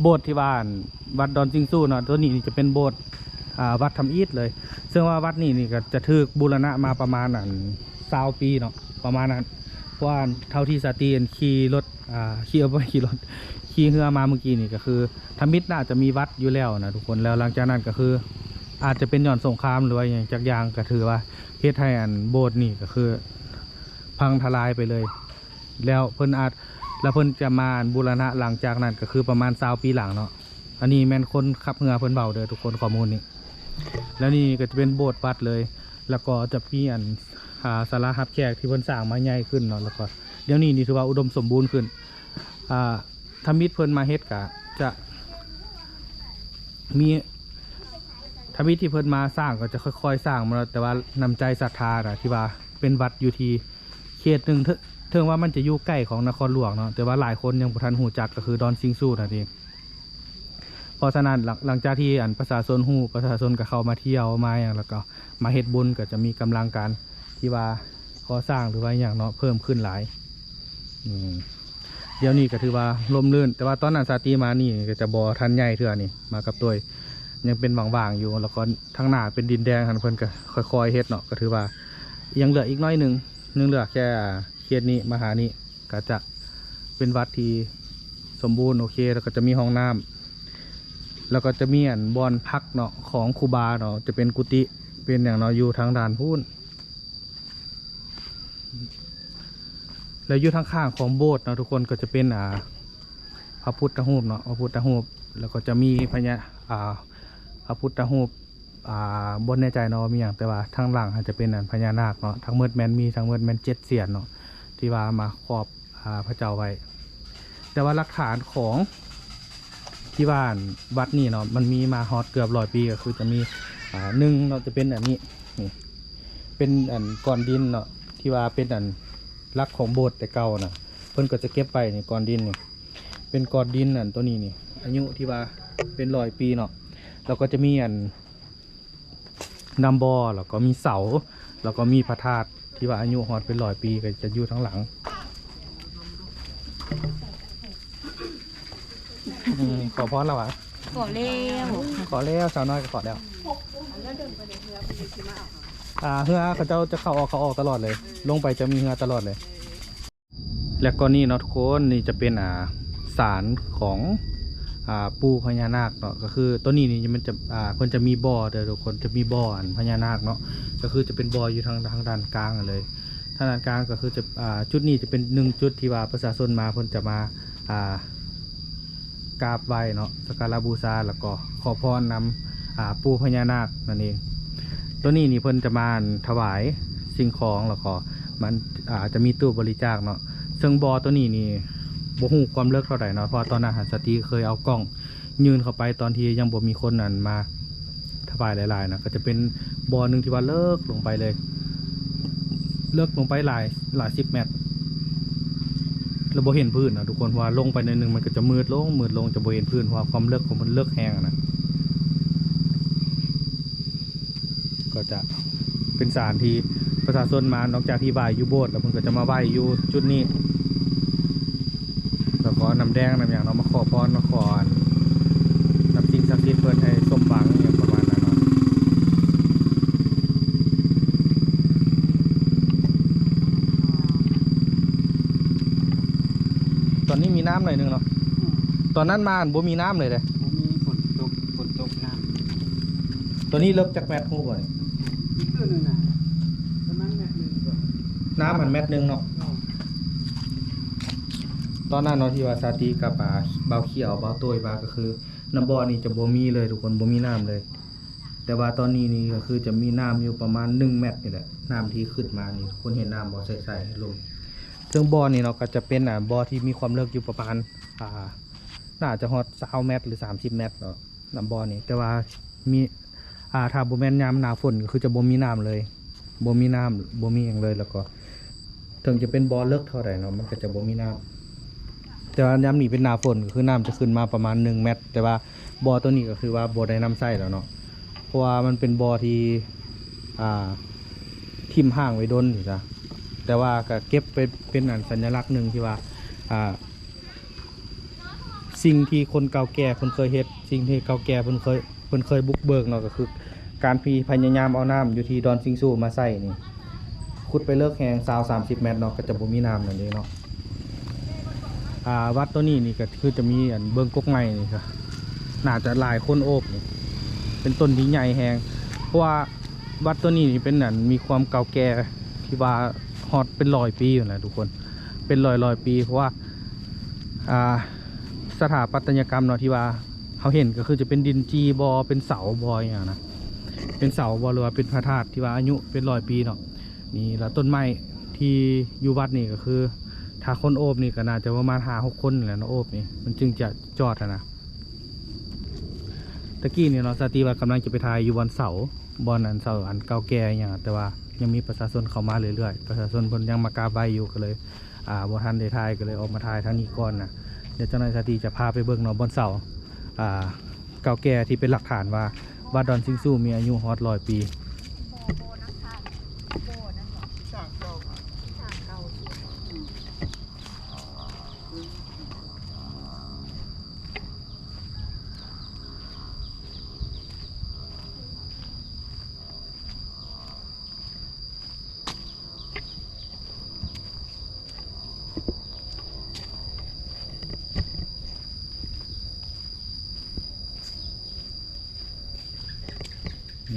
ໂບດທີ່ວ່າ ອັນ ວັດດອນຊິງຊູເນາະ. ຕົວນີ້ນີ້ຈະເປັນໂບດ ອ່າ ວັດທຳອິດເລີຍ ເຊິ່ງວ່າວັດນີ້ນີ້ກໍຈະຖືກບູລະນະມາປະມານ ອັນ ຊາວປີເນາະ ປະມານນັ້ນ. ເພາະວ່າເທົ່າທີ່ສາຕີ ອັນ ຂີ່ລົດ ອ່າ ຂີ່ ບໍ່ແມ່ນຂີ່ລົດ ຂີ່ເຮືອມາເມື່ອກີ້ນີ້ ກໍຄືທຳອິດໜ້າຈະມີວັດຢູ່ແລ້ວນະທຸກຄົນ. ແລ້ວຫຼັງຈາກນັ້ນກໍຄືອາດຈະເປັນຍ້ອນສົງຄາມ ຫຼືວ່າຫຍັງຈັກຢ່າງ ກໍຖືວ່າເຮັດໃຫ້ ອັນ ໂບດນີ້ກໍຄືພັງທະລາຍໄປເລີຍ. ແລ້ວເພິ່ນອາດ ແລ້ວເພິ່ນຈະມາ ອັນ ບູລະນະຫຼັງຈາກນັ້ນ ກໍຄືປະມານຊາວປີຫຼັງເນາະ. ອັນນີ້ແມ່ນຄົນຂັບເຮືອເພິ່ນເວົ້າເດີທຸກຄົນ ຂໍ້ມູນນີ້. ແລ້ວນີ້ກໍຈະເປັນໂບດວັດເລີຍ ແລ້ວກໍຈະມີ ອັນ ອ່າ ສາລາຮັບແຂກທີ່ເພິ່ນສ້າງມາໃຫຍ່ຂຶ້ນເນາະ. ແລ້ວກໍດຽວນີ້ນີ້ຖືວ່າອຸດົມສົມບູນຂຶ້ນ ອ່າ ທຳອິດເພິ່ນມາເຮັດກະຈະມີ ທຳອິດທີ່ເພິ່ນມາສ້າງກໍຈະຄ່ອຍໆສ້າງມາເນາະ ແຕ່ວ່ານ້ຳໃຈສັດທານະ ທີ່ວ່າເປັນວັດຢູ່ທີ່ເຂດໜຶ່ງ ເຖິງ ເຖິງວ່າມັນຈະຢູ່ໃກ້ຂອງນະຄອນຫຼວງເນາະ ແຕ່ວ່າຫຼາຍຄົນຍັງບໍ່ທັນຮູ້ຈັກ ກໍຄືດອນຊິງຊູນັ້ນເອງ. ເພາະສະນັ້ນ ຫຼັງ ຫຼັງຈາກທີ່ ອັນ ປະຊາຊົນຮູ້ ປະຊາຊົນກໍເຂົ້າມາທ່ຽວມາຫຍັງ ແລ້ວກໍມາເຮັດບຸນ ກໍຈະມີກຳລັງການທີ່ວ່າກໍ່ສ້າງ ຫຼືວ່າຫຍັງເນາະ ເພີ່ມຂຶ້ນຫຼາຍ. ອືມ ດຽວນີ້ກໍຖືວ່າຮົ່ມລື່ນ ແຕ່ວ່າຕອນນັ້ນສາຕີມານີ້ກໍຈະບໍ່ທັນໃຫຍ່ເທື່ອນີ້ ມາກັບໂຕຍ ຍັງເປັນຫວ່າງໆຢູ່ ແລ້ວກໍທາງໜ້າເປັນດິນແດງຫັ້ນ ເພິ່ນກໍຄ່ອຍໆເຮັດເນາະ. ກໍຖືວ່າຍັງເຫຼືອອີກໜ້ອຍໜຶ່ງ ຍັງເຫຼືອແຄ່ເຂດນີ້ມາຫານີ້ ກໍຈະເປັນວັດທີ່ສົມບູນ ໂອເຄ ແລ້ວກໍຈະມີຫ້ອງນ້ຳ ແລ້ວກໍຈະມີ ອັນ ບ່ອນພັກເນາະ ຂອງຄູບາເນາະ ຈະເປັນກຸຕິ ເປັນຫຍັງເນາະ ຢູ່ທາງດ້ານພຸ້ນ. ແລ້ວຢູ່ທາງຂ້າງຂອງໂບດເນາະທຸກຄົນ ກໍຈະເປັນ ອ່າ ພະພຸດທະຮູບເນາະ ພະພຸດທະຮູບ ແລ້ວກໍຈະມີພະຍາ ອ່າ ພະພຸດທະຮູບ ອ່າ ບໍ່ແນ່ໃຈເນາະວ່າມີຫຍັງ ແຕ່ວ່າທາງຫຼັງອາດຈະເປັນ ອັນ ພະຍານາກເນາະ. ທັງໝົດແມ່ນ ມີທັງໝົດແມ່ນເຈັດສຽນເນາະ ທີ່ວ່າມາຄອບ ອ່າ ພະເຈົ້າໄວ້. ແຕ່ວ່າຫຼັກຖານຂອງທີ່ວ່າ ອັນ ວັດນີ້ເນາະ ມັນມີມາຮອດເກືອບຮ້ອຍປີ ກໍຄືຈະມີ ອ່າ ໜຶ່ງເນາະ ຈະເປັນອັນນີ້ ນີ້ ເປັນ ອັນ ກ້ອນດິນເນາະ ທີ່ວ່າເປັນ ອັນ ຫຼັກຂອງໂບດແຕ່ເກົ່ານະ ເພິ່ນກໍຈະເກັບໄວ້ນີ້ ກ້ອນດິນນີ້ ເປັນກ້ອນດິນ ອັນ ຕົວນີ້ນີ້ ອາຍຸທີ່ວ່າເປັນຮ້ອຍປີເນາະ. ແລ້ວກໍຈະມີ ອັນ ນ້ຳບໍ່ ແລ້ວກໍມີເສົາ ແລ້ວກໍມີພະທາດທີ່ວ່າອາຍຸຮອດເປັນຮ້ອຍປີ ກໍຈະຢູ່ທາງຫຼັງ. ອືມ ຂໍພອນແລ້ວຫວາ? ຂໍແລ້ວ ຂໍແລ້ວ ສາວນ້ອຍກໍຂໍແລ້ວ. ອ່າ ເຮືອເຂົາເຈົ້າຈະເຂົ້າອອກ ເຂົ້າອອກຕະຫຼອດເລີຍ ລົງໄປຈະມີເຮືອຕະຫຼອດເລີຍ. ແລະ ກໍນີ້ເນາະທຸກຄົນ ນີ້ຈະເປັນ ອ່າ ສານຂອງ ອ່າ ປູ່ພະຍານາກເນາະ. ກໍຄືຕົວນີ້ນີ້ມັນຈະ ອ່າ ເພິ່ນຈະມີບໍ່ເດີທຸກຄົນ ຈະມີບໍ່ ອັນ ພະຍານາກເນາະ. ກໍຄືຈະເປັນບໍ່ຢູ່ທາງ ທາງດ້ານກາງເລີຍ ທາງດ້ານກາງ. ກໍຄືຈະ ອ່າ ຈຸດນີ້ຈະເປັນໜຶ່ງຈຸດທີ່ວ່າປະຊາຊົນມາ ເພິ່ນຈະມາ ອ່າ ກາບໄຫວ້ເນາະ ສັກກາລະບູຊາ ແລ້ວກໍຂໍພອນນຳ ອ່າ ປູ່ພະຍານາກນັ້ນເອງ. ຕົວນີ້ນີ້ເພິ່ນຈະມາ ອັນ ຖວາຍສິ່ງຂອງ ແລ້ວກໍມັນ ອ່າ ຈະມີຕູ້ບໍລິຈາກເນາະ. ເຊິ່ງບໍ່ຕົວນີ້ນີ້ບໍ່ຮູ້ຄວາມເລິກເທົ່າໃດເນາະ ເພາະວ່າຕອນນັ້ນຫັ້ນສາຕີເຄີຍເອົາກ້ອງຍື່ນເຂົ້າໄປ ຕອນທີ່ຍັງບໍ່ມີຄົນ ອັນ ມາຖວາຍຫຼາຍໆນະ ກໍຈະເປັນບໍ່ໜຶ່ງທີ່ວ່າເລິກລົງໄປເລີຍ ເລິກລົງໄປຫຼາຍ ຫຼາຍສິບແມັດ ແລ້ວບໍ່ເຫັນພື້ນເນາະທຸກຄົນ ເພາະວ່າລົງໄປໜ້ອຍໜຶ່ງມັນກໍຈະມືດລົງ ມືດລົງ ຈະບໍ່ເຫັນພື້ນ ເພາະວ່າຄວາມເລິກຂອງມັນເລິກແຮງນະ. ກໍຈະເປັນສານທີ່ປະຊາຊົນມາ ນອກຈາກທີ່ໄຫວ້ຢູ່ໂບດແລ້ວ ເພິ່ນກໍຈະມາໄຫວ້ຢູ່ຈຸດນີ້ ແລ້ວກໍເອົານ້ຳແດງນ້ຳຫຍັງເນາະ ມາຂໍພອນ ມາຂໍ ອັນ ນຳສິ່ງສັກສິດເພິ່ນໃຫ້ສົມຫວັງ ອີ່ຫຍັງປະມານນັ້ນເນາະ. ໜ້ອຍໜຶ່ງເນາະ. ອືມ ຕອນນັ້ນມາບໍ່ມີນ້ຳເລີຍເດ້. ບໍ່ມີ ຝົນຕົກ ຝົນຕົກນ້ຳ. ຕົວນີ້ເລິກຈັກແມັດຮູ້ບໍ່ນີ້? ອີກຄືນໜຶ່ງນະ ປະມານແມັດໜຶ່ງ. ນ້ຳຫັ້ນແມັດໜຶ່ງເນາະ. ອືມ ຕອນນັ້ນເນາະ ທີ່ວ່າຊາຕີກັບ ອ່າ ບ່າວຂຽວ ບ່າວໂຕ້ຍມາ ກໍຄືນ້ຳບໍ່ນີ້ຈະບໍ່ມີເລີຍທຸກຄົນ ບໍ່ມີນ້ຳເລີຍ. ແຕ່ວ່າຕອນນີ້ນີ້ກໍຄືຈະມີນ້ຳຢູ່ປະມານໜຶ່ງແມັດນີ້ແຫຼະ ນ້ຳທີ່ຂຶ້ນມານີ້ ທຸກຄົນເຫັນນ້ຳບໍ່ ໃສໆ ລົງ. ເຊິ່ງບໍ່ນີ້ເນາະ ກໍຈະເປັນ ອ່າ ບໍ່ທີ່ມີຄວາມເລິກຢູ່ປະມານ ອ່າ ໜ້າຈະຮອດຊາວແມັດ ຫຼື ສາມສິບແມັດເນາະ ນ້ຳບໍ່ນີ້. ແຕ່ວ່າມີ ອ່າ ຖ້າບໍ່ແມ່ນຍາມໜ້າຝົນ ກໍຄືຈະບໍ່ມີນ້ຳເລີຍ ບໍ່ມີນ້ຳ ບໍ່ມີຫຍັງເລີຍ. ແລ້ວກໍ ເຖິງຈະເປັນບໍ່ເລິກເທົ່າໃດເນາະ ມັນກໍຈະບໍ່ມີນ້ຳ. ແຕ່ວ່າຍາມນີ້ເປັນໜ້າຝົນ ກໍຄືນ້ຳຈະຂຶ້ນມາປະມານໜຶ່ງແມັດ. ແຕ່ວ່າບໍ່ຕົວນີ້ກໍຄືວ່າບໍ່ໄດ້ນຳໃຊ້ແລ້ວເນາະ ເພາະວ່າມັນເປັນບໍ່ທີ່ ອ່າ ຖິ້ມຮ້າງໄວ້ດົນຢູ່ຊະ. ແຕ່ວ່າກໍເກັບໄປເປັນອັນສັນຍະລັກໜຶ່ງທີ່ວ່າ ອ່າ ສິ່ງທີ່ຄົນເກົ່າແກ່ເພິ່ນເຄີຍເຮັດ ສິ່ງທີ່ເກົ່າແກ່ເພິ່ນເຄີຍ ເພິ່ນເຄີຍບຸກເບີກເນາະ ກໍຄືການທີ່ພະຍາຍາມເອົານ້ຳຢູ່ທີ່ດອນຊິງຊູມາໃສ່ນີ້ ຂຸດໄປເລິກແຮງຊາວ ສາມສິບແມັດເນາະ ກໍຈະບໍ່ມີນ້ຳນັ້ນເອງເນາະ. ອ່າ ວັດຕົວນີ້ນີ້ກໍຄືຈະມີອັນເບິ່ງກົກໄມ້ນີ້ ກໍໜ້າຈະຫຼາຍຄົນໂອບນີ້ ເປັນຕົ້ນທີ່ໃຫຍ່ແຮງ ເພາະວ່າວັດຕົວນີ້ນີ້ເປັນອັນມີຄວາມເກົ່າແກ່ທີ່ວ່າຮອດເປັນຮ້ອຍປີພຸ້ນແຫຼະທຸກຄົນ ເປັນຮ້ອຍໆປີ ເພາະວ່າ ອ່າ ສະຖາປັດຕະຍະກຳເນາະ ທີ່ວ່າເຮົາເຫັນກໍຄືຈະເປັນດິນຈີ່ບໍ ເປັນເສົາບໍ ອີ່ຫຍັງນະ ເປັນເສົາບໍ ຫຼືວ່າເປັນພະທາດທີ່ວ່າອາຍຸເປັນຮ້ອຍປີເນາະ. ນີ້ລະ ຕົ້ນໄມ້ທີ່ຢູ່ວັດນີ້ກໍຄື ຖ້າຄົນໂອບນີ້ກໍໜ້າຈະປະມານຫ້າຫົກຄົນແຫຼະເນາະ ໂອບນີ້ມັນຈຶ່ງຈະຈອດຫັ້ນນະ. ຕະກີ້ນີ້ເນາະ ຊາຕີວ່າກຳລັງຈະໄປຖ່າຍຢູ່ບ່ອນເສົາ ບ່ອນອັນເສົາອັນເກົ່າແກ່ອີ່ຫຍັງ ແຕ່ວ່າຍັງມີປະຊາຊົນເຂົ້າມາເລື້ອຍໆ ປະຊາຊົນເພິ່ນຍັງມາກາບໄຫວ້ຢູ່ ກໍເລີຍ ອ່າ ບໍ່ທັນໄດ້ຖ່າຍ ກໍເລີຍອອກມາຖ່າຍທາງນີ້ກ່ອນນະ. ດຽວຈັກໜ້ອຍຊາຕີຈະພາໄປເບິ່ງເນາະ ບ່ອນເສົາ ອ່າ ເກົ່າແກ່ທີ່ເປັນຫຼັກຖານວ່າ ວັດດອນຊິງຊູມີອາຍຸຮອດຮ້ອຍປີ.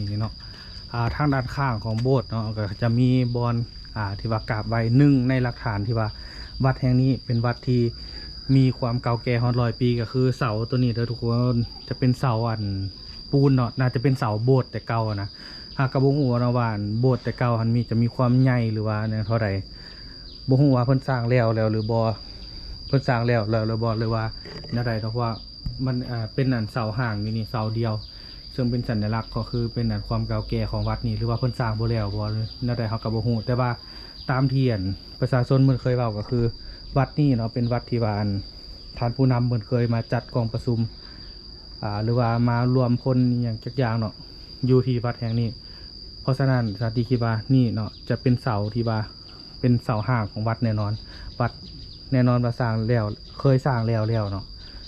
ນີ້ເນາະ ອ່າ ທາງດ້ານຂ້າງຂອງໂບດເນາະ ກໍຈະມີບ່ອນ ອ່າ ທີ່ວ່າກາບໄຫວ້ ໜຶ່ງໃນຫຼັກຖານທີ່ວ່າວັດແຫ່ງນີ້ເປັນວັດທີ່ມີຄວາມເກົ່າແກ່ຮອດຮ້ອຍປີ ກໍຄືເສົາຕົວນີ້ເດີທຸກຄົນ ຈະເປັນເສົາອັນ ປູນເນາະ ໜ້າຈະເປັນເສົາໂບດແຕ່ເກົ່ານະ. ຫາກກໍບໍ່ຮູ້ເນາະວ່າ ອັນ ໂບດແຕ່ເກົ່າຫັ້ນມີ ຈະມີຄວາມໃຫຍ່ ຫຼືວ່າແນວເທົ່າໃດ ບໍ່ຮູ້ວ່າເພິ່ນສ້າງແລ້ວ ແລ້ວຫຼືບໍ່ ເພິ່ນສ້າງແລ້ວ ແລ້ວຫຼືບໍ່ ຫຼືວ່າແນວໃດເນາະ ເພາະວ່າມັນ ອ່າ ເປັນອັນເສົາຫ້າງຢູ່ນີ້ເສົາດຽວ ເຊິ່ງເປັນສັນຍະລັກ ກໍຄືເປັນອັນຄວາມເກົ່າແກ່ຂອງວັດນີ້ ຫຼືວ່າເພິ່ນສ້າງບໍ່ແລ້ວບໍ່ ຫຼືແນວໃດ ເຮົາກໍບໍ່ຮູ້. ແຕ່ວ່າຕາມທີ່ອັນປະຊາຊົນເພິ່ນເຄີຍເວົ້າ ກໍຄືວັດນີ້ເນາະ ເປັນວັດທີ່ວ່າ ອັນ ທ່ານຜູ້ນຳເພິ່ນເຄີຍມາຈັດກອງປະຊຸມ ອ່າ ຫຼືວ່າມາລວມພົນອີ່ຫຍັງຈັກຢ່າງເນາະ ຢູ່ທີ່ວັດແຫ່ງນີ້. ເພາະສະນັ້ນ ຊາຕີຄິດວ່ານີ້ເນາະ ຈະເປັນເສົາທີ່ວ່າເປັນເສົາຫ້າງຂອງວັດແນ່ນອນ. ວັດແນ່ນອນວ່າສ້າງແລ້ວ ເຄີຍສ້າງແລ້ວແລ້ວເນາະ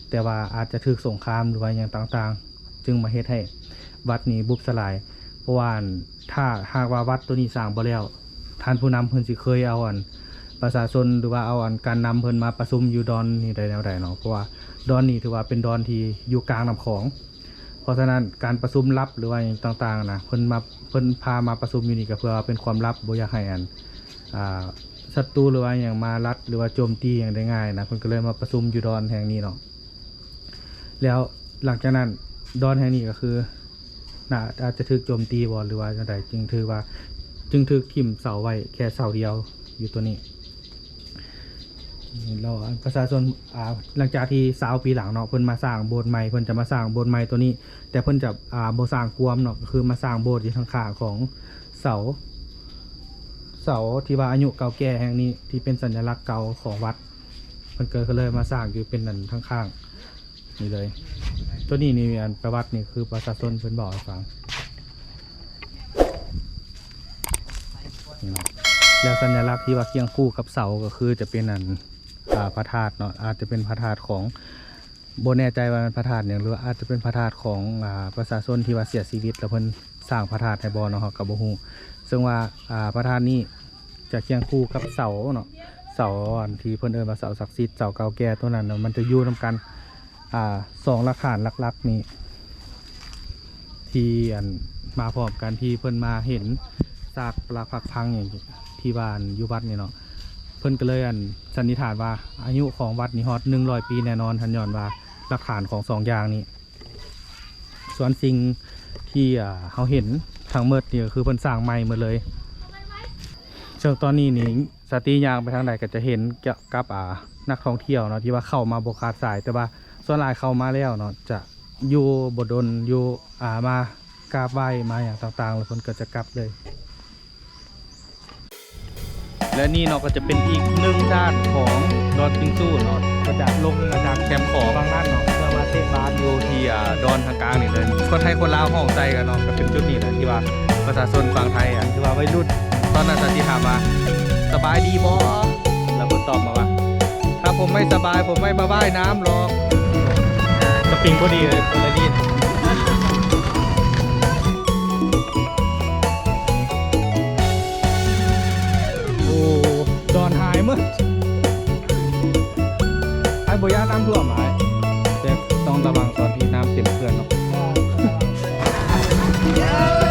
ແຕ່ວ່າອາດຈະຖືກສົງຄາມ ຫຼືວ່າຫຍັງຕ່າງໆ ຈຶ່ງມາເຮັດໃຫ້ວັດນີ້ບຸບສະຫຼາຍ. ເພາະວ່າ ອັນ ຖ້າຫາກວ່າວັດໂຕນີ້ສ້າງບໍ່ແລ້ວ ທ່ານຜູ້ນຳເພິ່ນຊິເຄີຍເອົາ ອັນ ປະຊາຊົນ ຫຼືວ່າເອົາ ອັນ ການນຳເພິ່ນມາປະຊຸມຢູ່ດອນນີ້ໄດ້ແນວໃດເນາະ ເພາະວ່າດອນນີ້ຖືວ່າເປັນດອນທີ່ຢູ່ກາງນ້ຳຂອງ. ເພາະສະນັ້ນ ການປະຊຸມລັບ ຫຼືວ່າຫຍັງຕ່າງໆນະ ເພິ່ນມາ ເພິ່ນພາມາປະຊຸມຢູ່ນີ້ ກໍເພື່ອວ່າເປັນຄວາມລັບ ບໍ່ຢາກໃຫ້ ອັນ ອ່າ ສັດຕູ ຫຼືວ່າຫຍັງມາລັດ ຫຼືວ່າໂຈມຕີຫຍັງໄດ້ງ່າຍນະ ເພິ່ນກໍເລີຍມາປະຊຸມຢູ່ດອນແຫ່ງນີ້ເນາະ. ແລ້ວຫຼັງຈາກນັ້ນ ດອນແຫ່ງນີ້ກໍຄື ໜ້າອາດຈະຖືກໂຈມຕີບໍ່ ຫຼືວ່າຈັ່ງໃດ ຈຶ່ງຖືວ່າ ຈຶ່ງຖືກຖິ້ມເສົາໄວ້ແຄ່ເສົາດຽວຢູ່ໂຕນີ້. ແລ້ວປະຊາຊົນ ອ່າ ຫຼັງຈາກທີ່ຊາວປີຫຼັງເນາະ ເພິ່ນມາສ້າງໂບດໃໝ່ ເພິ່ນຈະມາສ້າງໂບດໃໝ່ໂຕນີ້ ແຕ່ເພິ່ນຈະ ອ່າ ບໍ່ສ້າງກວມເນາະ ກໍຄືມາສ້າງໂບດຢູ່ທາງຂ້າງຂອງເສົາ ເສົາທີ່ວ່າອາຍຸເກົ່າແກ່ແຫ່ງນີ້ ທີ່ເປັນສັນຍະລັກເກົ່າຂອງວັດ ເພິ່ນກໍເລີຍມາສ້າງຢູ່ເປັນອັນທາງຂ້າງນີ້ເລີຍ. ໂຕນີ້ນີ້ ອັນ ປະຫວັດນີ້ຄືປະຊາຊົນເພິ່ນເວົ້າໃຫ້ຟັງ. ນີ້ເນາະ ແລ້ວສັນຍະລັກທີ່ວ່າຄຽງຄູ່ກັບເສົາກໍຄືຈະເປັນອັນ ອ່າ ພະທາດເນາະ ອາດຈະເປັນພະທາດຂອງ ບໍ່ແນ່ໃຈວ່າແມ່ນພະທາດຫຍັງ ຫຼືວ່າອາດຈະເປັນພະທາດຂອງ ອ່າ ປະຊາຊົນທີ່ວ່າເສຍຊີວິດ ແລ້ວເພິ່ນສ້າງພະທາດໃຫ້ບໍ່ເນາະ ເຮົາກໍບໍ່ຮູ້. ເຊິ່ງວ່າ ອ່າ ພະທາດນີ້ຈະຄຽງຄູ່ກັບເສົາເນາະ ເສົາອັນທີ່ເພິ່ນເອີ້ນວ່າເສົາສັກສິດ ເສົາເກົ່າແກ່ໂຕນັ້ນນະ ມັນຈະຢູ່ນຳກັນ ອ່າ ສອງຫຼັກຖານຫຼັກໆນີ້ ທີ່ອັນມາພ້ອມກັນ ທີ່ເພິ່ນມາເຫັນຊາກປະຫຼັກຫັກພັງຫຍັງທີ່ວ່າອັນຢູ່ວັດນີ້ເນາະ ເພິ່ນກໍເລີຍອັນສັນນິຖານວ່າອາຍຸຂອງວັດນີ້ຮອດໜຶ່ງຮ້ອຍປີແນ່ນອນ ຫັ້ນຍ້ອນວ່າຫຼັກຖານຂອງສອງຢ່າງນີ້. ສ່ວນສິ່ງທີ່ ອ່າ ເຮົາເຫັນທັງໝົດນີ້ກໍຄືເພິ່ນສ້າງໃໝ່ໝົດເລີຍ. ເຊິ່ງຕອນນີ້ນີ້ ສາຕີຍ່າງໄປທາງໃດກໍຈະເຫັນກັບ ອ່າ ນັກທ່ອງທ່ຽວເນາະ ທີ່ວ່າເຂົ້າມາບໍ່ຂາດສາຍ ແຕ່ວ່າສ່ວນຫຼາຍເຂົ້າມາແລ້ວເນາະ ຈະຢູ່ບໍ່ດົນ ຢູ່ ອ່າ ມາກາບໄຫວ້ ມາຫຍັງຕ່າງໆ ແລ້ວເພິ່ນກໍຈະກັບເລີຍ. ແລະນີ້ເນາະ ກໍຈະເປັນອີກໜຶ່ງດ້ານຂອງດອນຊິງຊູເນາະ ກໍຈະລົງມາຈາກແຄມຂອງຝັ່ງນັ້ນເນາະ ເພື່ອມາເຕະບານຢູ່ທີ່ ອ່າ ດອນທາງກາງນີ້ເລີຍ. ຄົນໄທຄົນລາວຮ້ອງໃສ່ກັນເນາະ ກໍເປັນຈຸດນີ້ແຫຼະ ທີ່ວ່າປະຊາຊົນຝັ່ງໄທ ອ່າ ທີ່ວ່າໄວລຸ້ນ ຕອນນັ້ນສາຕິຖາມວ່າ ສະບາຍດີບໍ່? ແລ້ວເພິ່ນຕອບມາວ່າ ຖ້າผมไม่สบาย ผมไม่มาว่ายน้ำหรอก. ສະປິງພໍດີເລີຍ ຄົນລະລີດ. ໂອ້ ດອນຫາຍໝົດ. ອ້າຍບໍ່ຢ້ານນ້ຳຖ້ວມອ້າຍ ແຕ່ຕ້ອງລະວັງຕອນທີ່ນ້ຳເຕັມເຂື່ອນເນາະ.